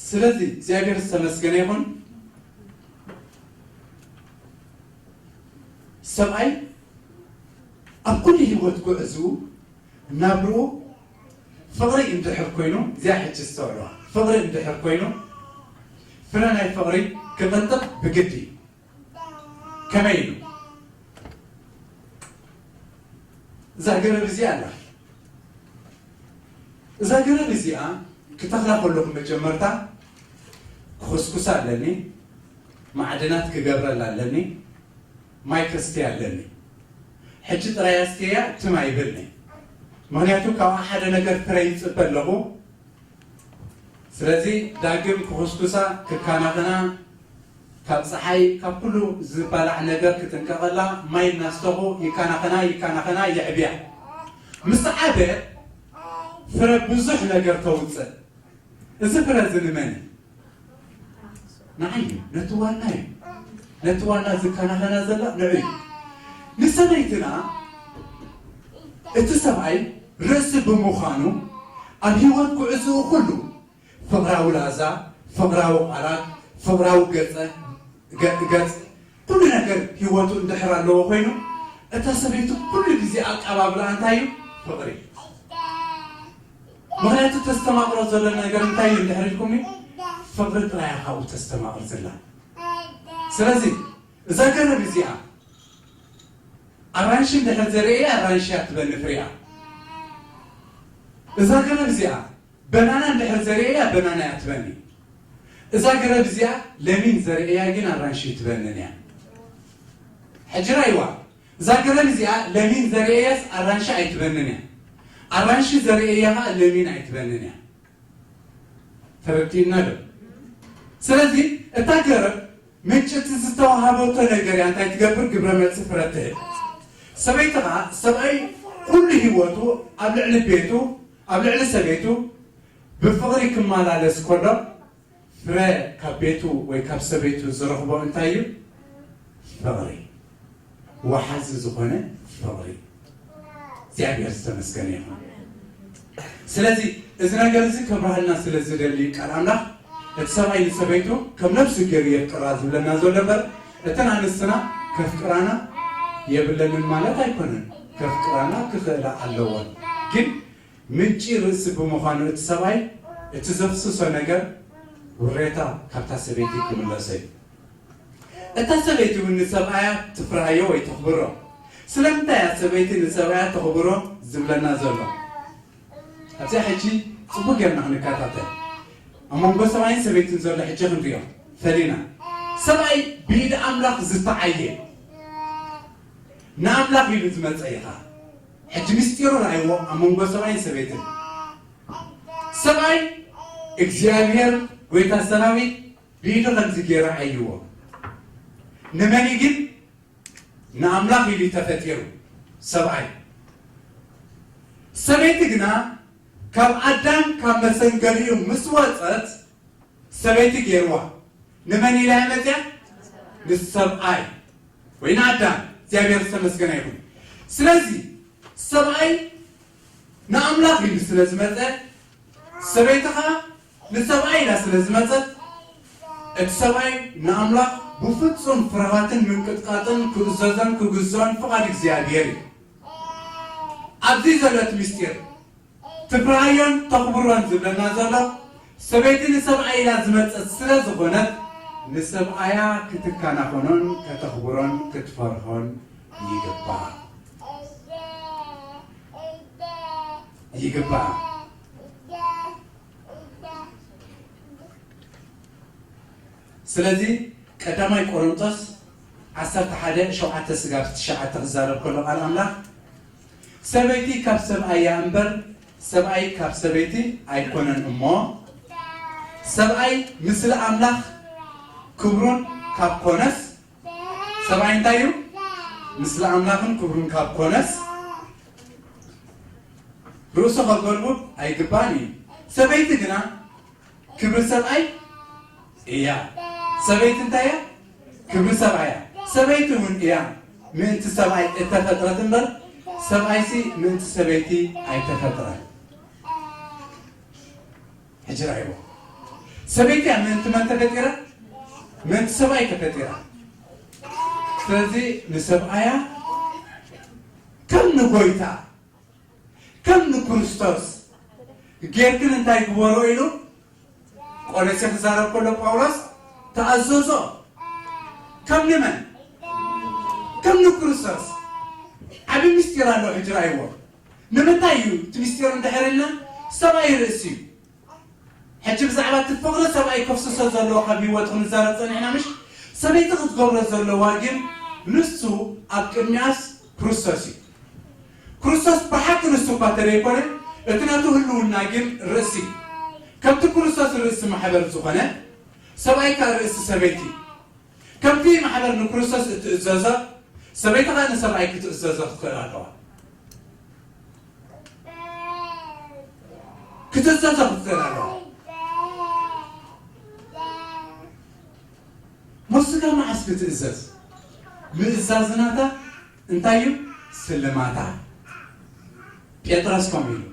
ስለዚ እግዚኣብሔር ዝተመስገነ ይኹን። ሰብኣይ ኣብ ኩሉ ህይወት ጉዕዝኡ ናብርኡ ፍቕሪ እንድሕር ኮይኑ፣ እዚኣ ሕጂ ዝስተውዕልዋ ፍቕሪ እንድሕር ኮይኑ፣ ፍረ ናይ ፍቕሪ ክቕንጥጥ ብግዲ እዩ። ከመይ ኢሉ? እዛ ገረብ እዚኣ ኣላ። እዛ ገረብ እዚኣ ክተኽላ ከለኹ መጀመርታ ክኹስኩሳ ኣለኒ፣ ማዕድናት ክገብረላ ኣለኒ፣ ማይ ከስትያ ኣለኒ። ሕጂ ጥራይ ኣስትያ ትም ኣይብልኒ። ምኽንያቱ ካብኣ ሓደ ነገር ፍረ ይጽበ ኣለኹ። ስለዚ ዳግም ክኹስኩሳ፣ ክከናኸና፣ ካብ ጸሓይ፣ ካብ ኩሉ ዝባላዕ ነገር ክጥንቀቐላ፣ ማይ እናስተኹ ይከናኸና፣ ይከናኸና፣ የዕብያ። ምስ ዓበ ፍረ ብዙሕ ነገር ተውጽእ። እዚ ፍረ እዚ ንመን እዩ? ንዓይ እዩ። ነቲ ዋና እዩ። ነቲ ዋና ዝከናኸና ዘላ ንዑ እዩ። ንሰበይትና እቲ ሰብኣይ ርእሲ ብምዃኑ ኣብ ህይወት ጉዕዝኡ ኩሉ ፍቕራዊ ላዛ፣ ፍቕራዊ ቃላት፣ ፍቕራዊ ገጸ ገ- ገጽ ኩሉ ነገር ህይወቱ እንድሕር ኣለዎ ኮይኑ እታ ሰበይቱ ኩሉ ግዜ ኣቀባብላ እንታይ እዩ? ፍቕሪ። ምኽንያቱ ተስተማቕሮ ዘሎ ነገር እንታይ እዩ እንድሕር ኢልኩምኒ? ፍቕሪ ጥራይ እያ ካብኡ ተስተማቕር ዘላ። ስለዚ እዛ ገረብ እዚኣ ኣራንሺ እንድሕር ዘርእየ ኣራንሺ እያ ትበኒ ፍሪኣ። እዛ ገረብ እዚኣ በናና እንድሕር ዘርእያ በናና እያ ትበኒ። እዛ ገረብ እዚኣ ለሚን ዘርእያ ግን ኣራንሺ ትበንን እያ። ሕጂ ራይዋ እዛ ገረብ እዚኣ ለሚን ዘርእያስ ኣራንሺ ኣይትበንን እያ። ኣራንሺ ዘርእያ ኸዓ ለሚን ኣይትበንን እያ። ተረዲእና ዶ? ስለዚ እታ ገረብ ምንጭ እቲ ዝተዋሃበቶ ነገር እያ እንታይ ትገብር? ግብረ መልሲ ፍረ ትህብ። ሰበይቲ ኸዓ ሰብኣይ ኩሉ ህይወቱ ኣብ ልዕሊ ቤቱ ኣብ ልዕሊ ሰበይቱ ብፍቕሪ ክመላለስ ከሎ ፍረ ካብ ቤቱ ወይ ካብ ሰበይቱ ዝረኽቦ እንታይ እዩ? ፍቕሪ። ወሓዚ ዝኾነ ፍቕሪ። እግዚኣብሔር ዝተመስገነ ይኹን። ስለዚ እዚ ነገር እዚ ከብርሃልና ስለ ዝደሊ ቃል ኣምላኽ እቲ ሰብኣይ ንሰበይቱ ከም ነብሱ ገይሩ የፍቅራ ዝብለና ዘሎ እምበር እተን ኣንስትና ከፍቅራና የብለንን ማለት ኣይኮነን። ከፍቅራና ክኽእላ ኣለወን። ግን ምንጪ ርእሲ ብምዃኑ እቲ ሰብኣይ እቲ ዘፍስሶ ነገር ውሬታ ካብታ ሰበይቲ ክምለሶ እዩ። እታ ሰበይቲ እውን ንሰብኣያ ትፍርሃዮ ወይ ተኽብሮ። ስለምንታይ እያ ሰበይቲ ንሰብኣያ ተኽብሮ ዝብለና ዘሎ? ኣብዚኣ ሕጂ ጽቡቕ ጌርና ክንከታተል። ኣብ መንጎ ሰብኣይን ሰበይትን ዘሎ ሕጂ ክንሪኦ ፈሊና። ሰብኣይ ብኢድ ኣምላኽ ዝተዓየ ንኣምላኽ ኢሉ ዝመጸ ኢኻ። ሕጂ ምስጢሩ ረኣይዎ ኣብ መንጎ ሰብኣይን ሰበይትን። ሰብኣይ እግዚኣብሔር ጎይታ ሰራዊት ብኢዱ ከምዚ ገይሩ ዓይይዎ። ንመን ግን? ንኣምላኽ ኢሉ ተፈጢሩ ሰብኣይ። ሰበይቲ ግና ካብ ኣዳም ካብ መሰንገሊኡ ምስ ወጸት ሰበይቲ ገይርዋ። ንመን ኢላ እያ መጽያ? ንሰብኣይ ወይ ንኣዳም። እግዚኣብሔር ዝተመስገነ ይኹን። ስለዚ ሰብኣይ ንኣምላኽ ኢሉ ስለ ዝመጸ ሰበይቲ ኸዓ ንሰብኣይ ኢላ ስለ ዝመጸት እቲ ሰብኣይ ንኣምላኽ ብፍጹም ፍርሃትን ምንቅጥቃጥን ክእዘዞን ክግዝኦን ፍቓድ እግዚኣብሔር እዩ። ኣብዚ ዘሎ እቲ ምስጢር ትፍርሃዮን ተኽብሮን ዝብለና ዘሎ ሰበይቲ ንሰብኣይ ኢላ ዝመጸት ስለ ዝኾነት ንሰብኣያ ክትከናኸኖን ከተኽብሮን ክትፈርሆን ይግባእ። ይግባእ። ስለዚ ቀዳማይ ቆሮንቶስ ዓሰርተ ሓደ ሸውዓተ ስጋብ ትሽዓተ ክዛረብ ከሎ ቃል ኣምላኽ፣ ሰበይቲ ካብ ሰብኣይ እያ እምበር ሰብኣይ ካብ ሰበይቲ ኣይኮነን እሞ፣ ሰብኣይ ምስሊ ኣምላኽ ክብሩን ካብ ኮነስ፣ ሰብኣይ እንታይ እዩ? ምስሊ ኣምላኽን ክብሩን ካብ ኮነስ፣ ርእሱ ከገልቡ ኣይግባን እዩ። ሰበይቲ ግና ክብሪ ሰብኣይ እያ። ሰበይቲ እንታይ እያ? ክብሪ ሰብኣይ እያ። ሰበይቲ እውን እያ ምእንቲ ሰብኣይ እተፈጥረት እምበር፣ ሰብኣይሲ ምእንቲ ሰበይቲ ኣይተፈጥረን። ሕጂ ርኣይዎ። ሰበይቲ እያ ምእንቲ መን ተፈጢራ? ምእንቲ ሰብኣይ ተፈጢራ። ስለዚ ንሰብኣያ ከም ንጎይታ፣ ከም ንክርስቶስ ጌርክን እንታይ ግበሮ ኢሉ ቆሎሴ ክዛረብ ከሎ ጳውሎስ ተኣዘዞ። ከም ንመን? ከም ንክርስቶስ። ዓቢ ምስጢር ኣሎ ሕጂ ርኣይዎ። ንምንታይ እዩ እቲ ምስጢር እንድሕር ኢልና ሰብኣይ ርእሲ እዩ። ሕጂ ብዛዕባ እቲ ፍቕሪ ሰብኣይ ከፍስሶ ዘለዎ ካብ ህይወት ክንዛረብ ጸኒሕና ምሽ? ሰበይቲ ክትገብሮ ዘለዋ ግን ንሱ ኣብ ቅድሚያስ ክርስቶስ እዩ። ክርስቶስ ብሓቂ ንሱ እኳ ተደይኮነ እቲ ናቱ ህልውና ግን ርእሲ እዩ። ከምቲ ክርስቶስ ርእሲ ማሕበር ዝኾነ ሰብኣይ ከኣ ርእሲ ሰበይቲ እዩ። ከምቲ ማሕበር ንክርስቶስ እትእዘዞ ሰበይቲ ከኣ ንሰብኣይ ክትእዘዞ ክትኽእል ኣለዋ። ክትእዘዞ ክትኽእል ኣለዋ። ሞስጋ መዓስ ክትእዘዝ? ምእዛዝናታ እንታይ እዩ? ስልማታ። ጴጥሮስ ከምኡ ኢሉ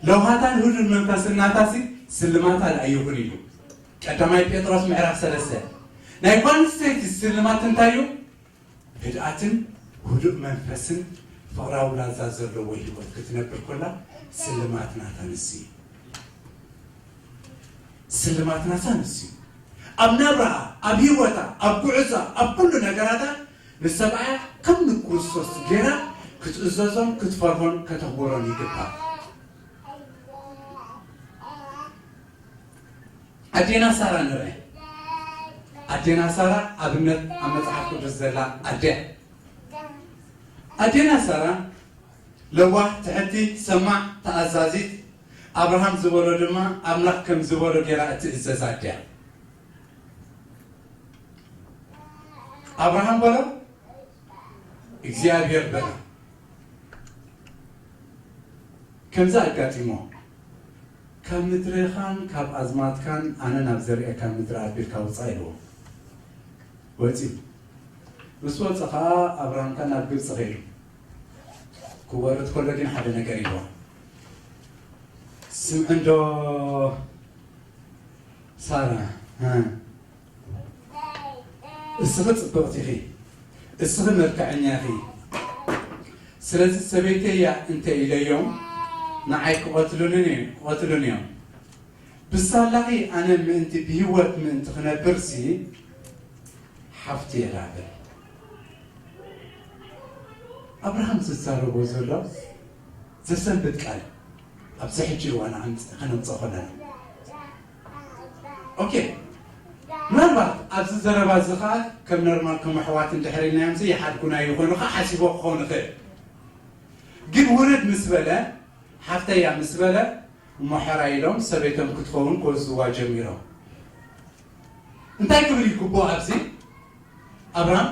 ለውሃታን ህዱድ መንፈስናታሲ ስልማታ ኣይኹን ኢሉ። ቀዳማይ ጴጥሮስ ምዕራፍ ሰለስተ። ናይ ጓል ኣንስተይቲ ስልማት እንታይ እዩ? ህድኣትን ህዱእ መንፈስን ፍቕራዊ ላዛ ዘለዎ ህይወት ክትነብር ኮላ ስልማት ናታ ንሲ። ስልማት ናታ ንሲ። ኣብ ናብራኣ፣ ኣብ ህይወታ፣ ኣብ ጉዕዛ፣ ኣብ ኩሉ ነገራታ ንሰብኣያ ከም ንክርስቶስ ጌራ ክትእዘዞን ክትፈርሆን ከተኽብሮን ይግባእ። ኣዴና ሳራ ንርአ። ኣዴና ሳራ ኣብነት ኣብ መጽሓፍ ቅዱስ ዘላ ኣደ። ኣዴና ሳራ ለዋህ፣ ትሕቲ፣ ሰማዕ፣ ተኣዛዚት፣ ኣብርሃም ዝበሎ ድማ ኣምላኽ ከም ዝበሎ ጌራ እትእዘዝ ኣደ እያ። ኣብርሃም በሎ፣ እግዚኣብሔር በላ። ከምዚ ኣጋጢሞ፣ ካብ ምድርኻን ካብ ኣዝማትካን ኣነ ናብ ዘርእየካ ምድሪ ኣቢልካ ውጻእ ኢልዎ። ወጺኡ። ምስ ወጸ ኸኣ ኣብርሃም ከኣ ናብ ግብጺ ኸይዱ። ክወርድ ከሎ ግን ሓደ ነገር ኢልዎ። ስምዒ እንዶ ሳራ፣ እ፣ እስኺ ጽብቕቲ ኢኺ፣ እስኺ መልክዐኛ ኢኺ። ስለዚ ሰበይተይ እያ እንተ ኢለዮም ንዓይ ክቐትሉኒ፣ ክቐትሉኒ እዮም። ብሳላኺ ኣነ ምእንቲ ብህይወት ምእንቲ ክነብርሲ ሓፍቲ እያ ላበል። ኣብርሃም ዝዛረቦ ዘሎ ዘሰንብድ ቃል ኣብዚ ሕጂ እዋን ኣምጽ-፣ ከነምጽኦ ከለና። ኦኬ፣ ምናልባት ኣብዚ ዘረባ እዚ ኸኣ ከም ኖርማል ከም ኣሕዋት እንድሕር ኢልናዮምሲ ይሓድጉና ይኾኑ ኸዓ ሓሲቦ ክኸውን ይኽእል። ግን ውርድ ምስ በለ፣ ሓፍተያ ምስ በለ፣ እሞ ሕራይ ኢሎም ሰበይቶም ክትኸውን ክወስድዋ ጀሚሮም። እንታይ ክብል ይግብኦ ኣብዚ? ኣብርሃም፣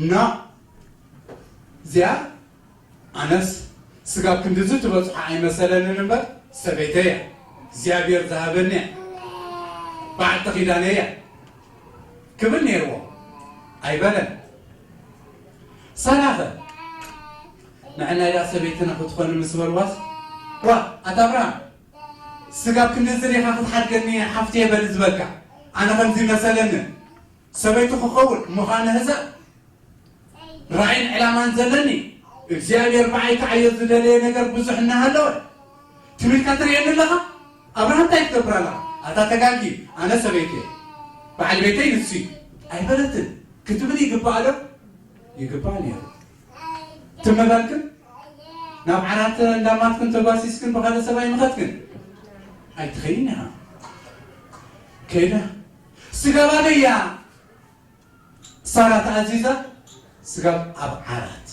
ኖ፣ እዚኣ ኣነስ ስጋብ ክንድዚ ትበጽሖ ኣይመሰለንን እምበር ሰበይተይ እያ፣ እግዚኣብሔር ዝሃበኒ እያ፣ በዓልቲ ኪዳነይ እያ ክብል ነይርዎ። ኣይበለን። ሳራኸ ንዕናይ ደኣ ሰበይትና ክትኾኒ ምስ በልዋስ፣ ዋ፣ ኣታ ኣብርሃም፣ ስጋብ ክንድዚ ዲኻ ክትሓድገኒ ሓፍተየ በሊ ዝበልካ? ኣነ ከምዚ መሰለኒ። ሰበይቱ ክኸውን እሞ ኸኣ ንህዛብ ራእይን ዕላማን ዘለኒ እግዚኣብሔር ብዓይ ክዓዮ ዝደለየ ነገር ብዙሕ እናሃለወ ትም ኢልካ ትርእየኒ ኣለኻ? ኣብርሃ እንታይ ትገብር ኣለኻ? ኣታ ተጋጊ፣ ኣነ ሰበይቲ እየ፣ በዓል ቤተይ ንሱ እዩ ኣይበለትን ክትብል ይግባእ ዶ? ይግባእ ነይሩ። ትም በልክን ናብ ዓራት እንዳማትክን ተጓሲስክን ብኻልእ ሰብኣይ ምኸድክን? ኣይትኸይን ኢኻ። ከይዳ ስጋባ ደያ ሳራ ተኣዚዛ ስጋብ ኣብ ዓራት።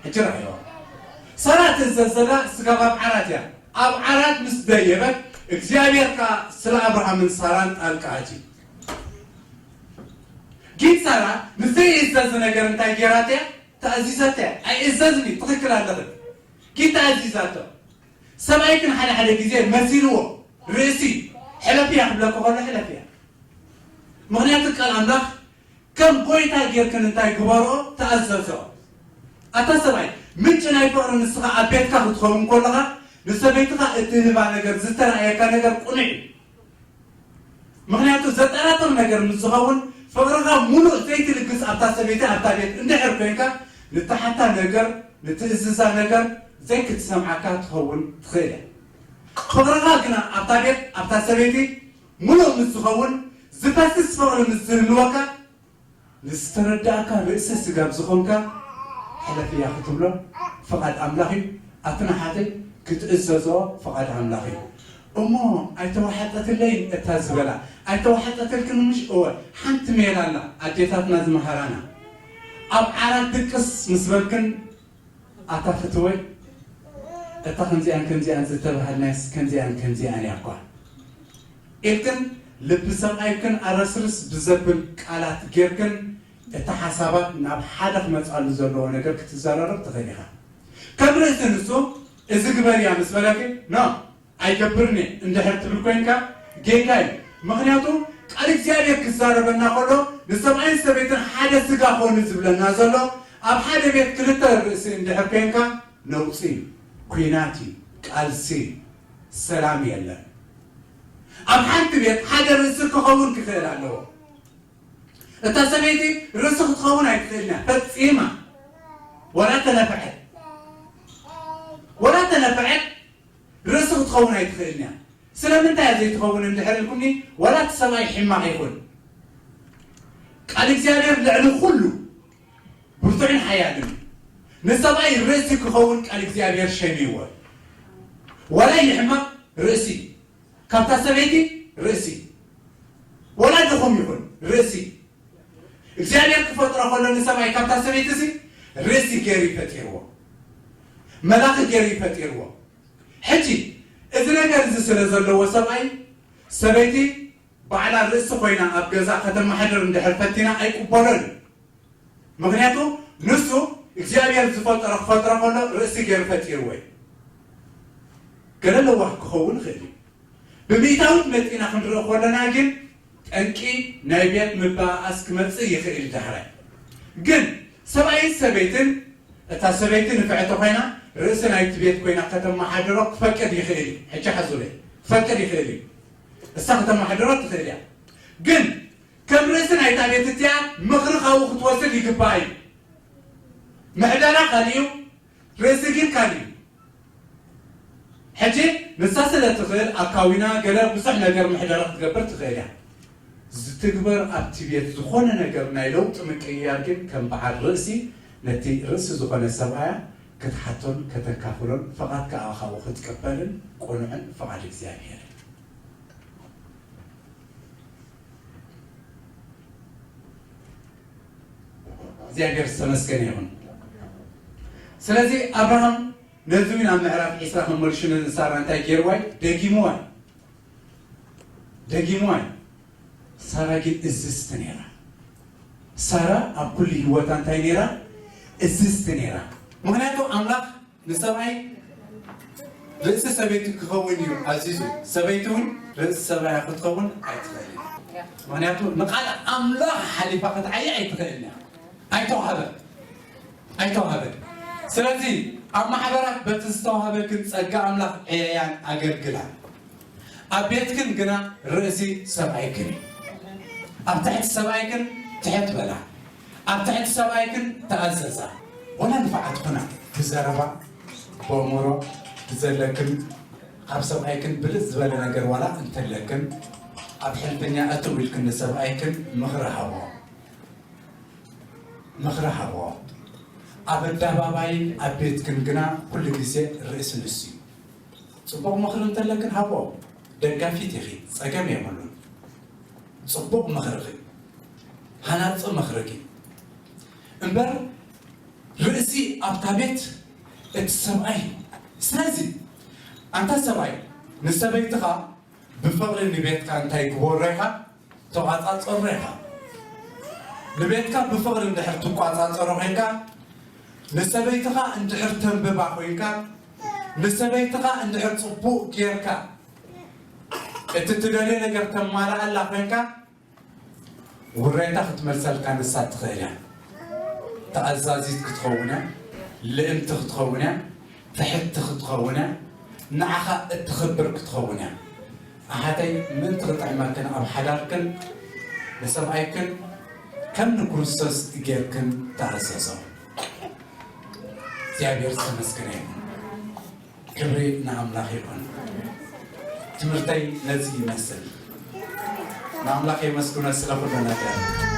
ሕጂ ርኣዮ። ሳራ ትእዘዝ ዘላ ስጋብ ኣብ ዓራት እያ። ኣብ ዓራት ምስ ደየበት እግዚኣብሔር ከኣ ስለ ኣብርሃምን ሳራን ጣልቃ ኣትዩ። ጊድ ሳራ ንዘይእዘዝ ነገር እንታይ ገይራታ እያ? ተኣዚዛታ እያ። ኣይእዘዝን እዩ፣ ትኽክል ኣለኽን። ጊድ ተኣዚዛቶ። ሰብኣይክን ሓደ ሓደ ግዜ መሲልዎ ርእሲ ሕለፍያ ክብለኪ ከሎ ሕለፍያ። ምኽንያቱ ቃል ኣምላኽ ከም ጎይታ ጌርክን እንታይ ግበርኦ ተኣዘዞ። ኣታ ሰብኣይ ምንጪ ናይ ፍቕሪ ንስኻ ኣብ ቤትካ ክትኸውን ከለኻ ንሰበይትኻ እትህባ ነገር ዝተረኣየካ ነገር ቅኑዕ እዩ። ምኽንያቱ ዘጠራጥር ነገር ምስ ዝኸውን ፍቕርኻ ሙሉእ ዘይትልግስ ኣብታ ሰበይቲ ኣብታ ቤት እንድሕር ኮይንካ ንትሓታ ነገር ንትእዝዛ ነገር ዘይክትሰምዓካ ትኸውን ትኽእል እያ። ፍቕርኻ ግና ኣብታ ቤት ኣብታ ሰበይቲ ሙሉእ ምስ ዝኸውን ዝፈስስ ፍቕሪ ምስ ዝህልወካ ንዝተረዳእካ ርእሲ ስጋብ ዝኾንካ ሕለፍያ ክትብሎ ፍቓድ ኣምላኽ እዩ። ኣቲ ናሓተይ ክትእዘዞ ፍቓድ ኣምላኽ እዩ። እሞ ኣይተዋሓጠትለይን እታ ዝበላ ኣይተዋሓጠትልክን ምሽ እወ ሓንቲ ሜላ ኣላ ኣዴታትና ዝመሃራና ኣብ ዓራት ድቅስ ምስ በልክን ኣታ ፍትወይ እታ ከምዚኣን ከምዚኣን ዝተባሃልናስ ከምዚኣን ከምዚኣን እያ እኳ ኢልክን ልቢ ሰብኣይክን ኣረስርስ ብዘብል ቃላት ጌርክን እቲ ሓሳባት ናብ ሓደ ክመፃሉ ዘለዎ ነገር ክትዘራረብ ትኽእል ኢኻ። ከም ርእሲ ንሱ እዚ ግበር እያ ምስ በለኪ ኖ ኣይገብርን እየ እንድሕር ትብል ኮይንካ ጌጋ እዩ። ምኽንያቱ ቃል እግዚኣብሔር ክዛረበና ከሎ ንሰብኣይን ሰበይትን ሓደ ስጋ ኮኑ ዝብለና ዘሎ ኣብ ሓደ ቤት ክልተ ርእሲ እንድሕር ኮይንካ ነውፂ እዩ፣ ኲናት እዩ፣ ቃልሲ እዩ፣ ሰላም የለን። ኣብ ሓንቲ ቤት ሓደ ርእሲ ክኸውን ክኽእል ኣለዎ። እታ ሰበይቲ ርእሲ ክትኸውን ኣይትኽእልን እያ ፈጺማ። ወላ ተነፍዐት ወላ ተነፍዐት ርእሲ ክትኸውን ኣይትኽእልን እያ። ስለምንታይ እያ ዘይትኸውን እንድሕር ኢልኩምኒ፣ ወላ እቲ ሰብኣይ ሕማቕ ይኹን ቃል እግዚኣብሔር ልዕሊ ኩሉ ብርቱዕን ሓያልን እዩ። ንሰብኣይ ርእሲ ክኸውን ቃል እግዚኣብሔር ሸሚዎ። ወላ ይሕመቕ ርእሲ ካብታ ሰበይቲ ርእሲ ወላ ድኹም ይኹን ርእሲ እግዚኣብሔር ክፈጥሮ ከሎ ንሰብኣይ ካብታ ሰበይቲ እዚ ርእሲ ገይሩ ይፈጢርዎ። መላኺ ገይሩ ይፈጢርዎ። ሕጂ እዚ ነገር እዚ ስለ ዘለዎ ሰብኣይ ሰበይቲ ባዕላ ርእሲ ኮይና ኣብ ገዛ ከተመሓድር እንድሕር ፈቲና ኣይቅበሎን እዩ። ምኽንያቱ ንሱ እግዚኣብሔር ዝፈጠሮ ክፈጥሮ ከሎ ርእሲ ገይሩ ፈጢርዎ እዩ። ገለ ለዋህ ክኸውን ይኽእል እዩ። ብሚእታዊት መጢና ክንርኢ ከለና ግን ጠንቂ ናይ ቤት ምብኣኣስ ክመጽእ ይኽእል እዩ። ዳሕራይ ግን ሰብኣይን ሰበይትን እታ ሰበይቲ ንፍዕቲ ኮይና ርእሲ ናይቲ ቤት ኮይና ከተመሓድሮ ክፈቅድ ይኽእል እዩ። ሕጂ ሓዙለይ ክፈቅድ ይኽእል እዩ። እሳ ከተመሓድሮ ትኽእል እያ። ግን ከም ርእሲ ናይታ ቤት እቲኣ ምኽሪ ካብኡ ክትወስድ ይግባእ እዩ። ምሕደራ ካሊእ እዩ፣ ርእሲ ግን ካሊእ እዩ። ሕጂ ንሳ ስለ ትኽእል ኣካዊና ገለ ብዙሕ ነገር ምሕደራ ክትገብር ትኽእል እያ። ዝትግበር ኣብቲ ቤት ዝኾነ ነገር ናይ ለውጢ ምቅይያር ግን ከም በዓል ርእሲ ነቲ ርእሲ ዝኾነ ሰብኣያ ክትሓቶን ከተካፍሎን ፍቓድ ከኣ ካብኡ ክትቅበልን ቅኑዕን ፍቓድ እግዚኣብሔር እዩ። እግዚኣብሔር ዝተመስገነ ይኹን። ስለዚ ኣብርሃም ነዚ እውን ኣብ ምዕራፍ ዒስራ ከመልሽነ ንሳራ እንታይ ገይርዋ እዩ? ደጊምዋ እዩ። ደጊምዋ እዩ። ሳራ ግን እዝዝቲ ነይራ። ሳራ ኣብ ኩሉ ህይወታ እንታይ ነይራ? እዝዝቲ ነይራ። ምክንያቱ ኣምላኽ ንሰብኣይ ርእሲ ሰበይቲ ክኸውን እዩ ኣዚዙ። ሰበይቲ እውን ርእሲ ሰብኣያ ክትኸውን ኣይትኽእል። ምክንያቱ ንቃል ኣምላኽ ሓሊፋ ክትዓይ ኣይትኽእል እያ። ኣይተዋህበን ኣይተዋህበን። ስለዚ ኣብ ማሕበራት በቲ ዝተዋህበክን ጸጋ ኣምላኽ ዕየያን ኣገልግላ። ኣብ ቤትክን ግና ርእሲ ሰብኣይክን እዩ። ኣብ ትሕቲ ሰብኣይክን ትሕት በላ። ኣብ ትሕቲ ሰብኣይክን ተኣዘዛ። ወላ ንፋዓት ኩና ብዘረባ ብእምሮ ብዘለክን ካብ ሰብኣይክን ብልጽ ዝበለ ነገር ዋላ እንተለክን ኣብ ሕልፍኛ እትው ኢልክን ንሰብኣይክን ምኽሪ ሃቦ። ምኽሪ ሃቦ። ኣብ ኣደባባይን ኣብ ቤትክን ግና ኩሉ ግዜ ርእሲ ንሱ እዩ። ጽቡቕ ምኽሪ እንተለክን ሃቦ። ደጋፊት ኢኺ፣ ጸገም የብሉን። ጽቡቕ ምኽርኺ ሃናጺ ምኽርኪ እምበር ርእሲ ኣብታ ቤት እቲ ሰብኣይ እዩ። ስለዚ ኣንታ ሰብኣይ ንሰበይትኻ ብፍቕሪ ንቤትካ እንታይ ግበሮ ኢኻ? ተቋጻጸሮ ኢኻ። ንቤትካ ብፍቕሪ እንድሕር ትቋጻጸሮ ኮይንካ፣ ንሰበይትኻ እንድሕር ተንብባ ኮይንካ፣ ንሰበይትኻ እንድሕር ጽቡቕ ጌርካ እቲ ትደልዮ ነገር ተማልኣላ ኮይንካ፣ ውሬታ ክትመልሰልካ ንሳ ትኽእል እያ። ተኣዛዚት ክትኸውን እያ፣ ልእምቲ ክትኸውን እያ፣ ትሕቲ ክትኸውን እያ፣ ንዓኻ እትኽብር ክትኸውን እያ። ኣሓተይ ምእንቲ ክጥዕመክን ኣብ ሓዳርክን ንሰብኣይክን ከም ንክርስቶስ ጌርክን ተኣዘዞ። እግዚኣብሔር ዝተመስገነ ይኹን። ክብሪ ንኣምላኽ ይኹን። ትምህርተይ ነዚ ይመስል። ንኣምላኽ የመስግኖ ስለ ኩሉ ነገር።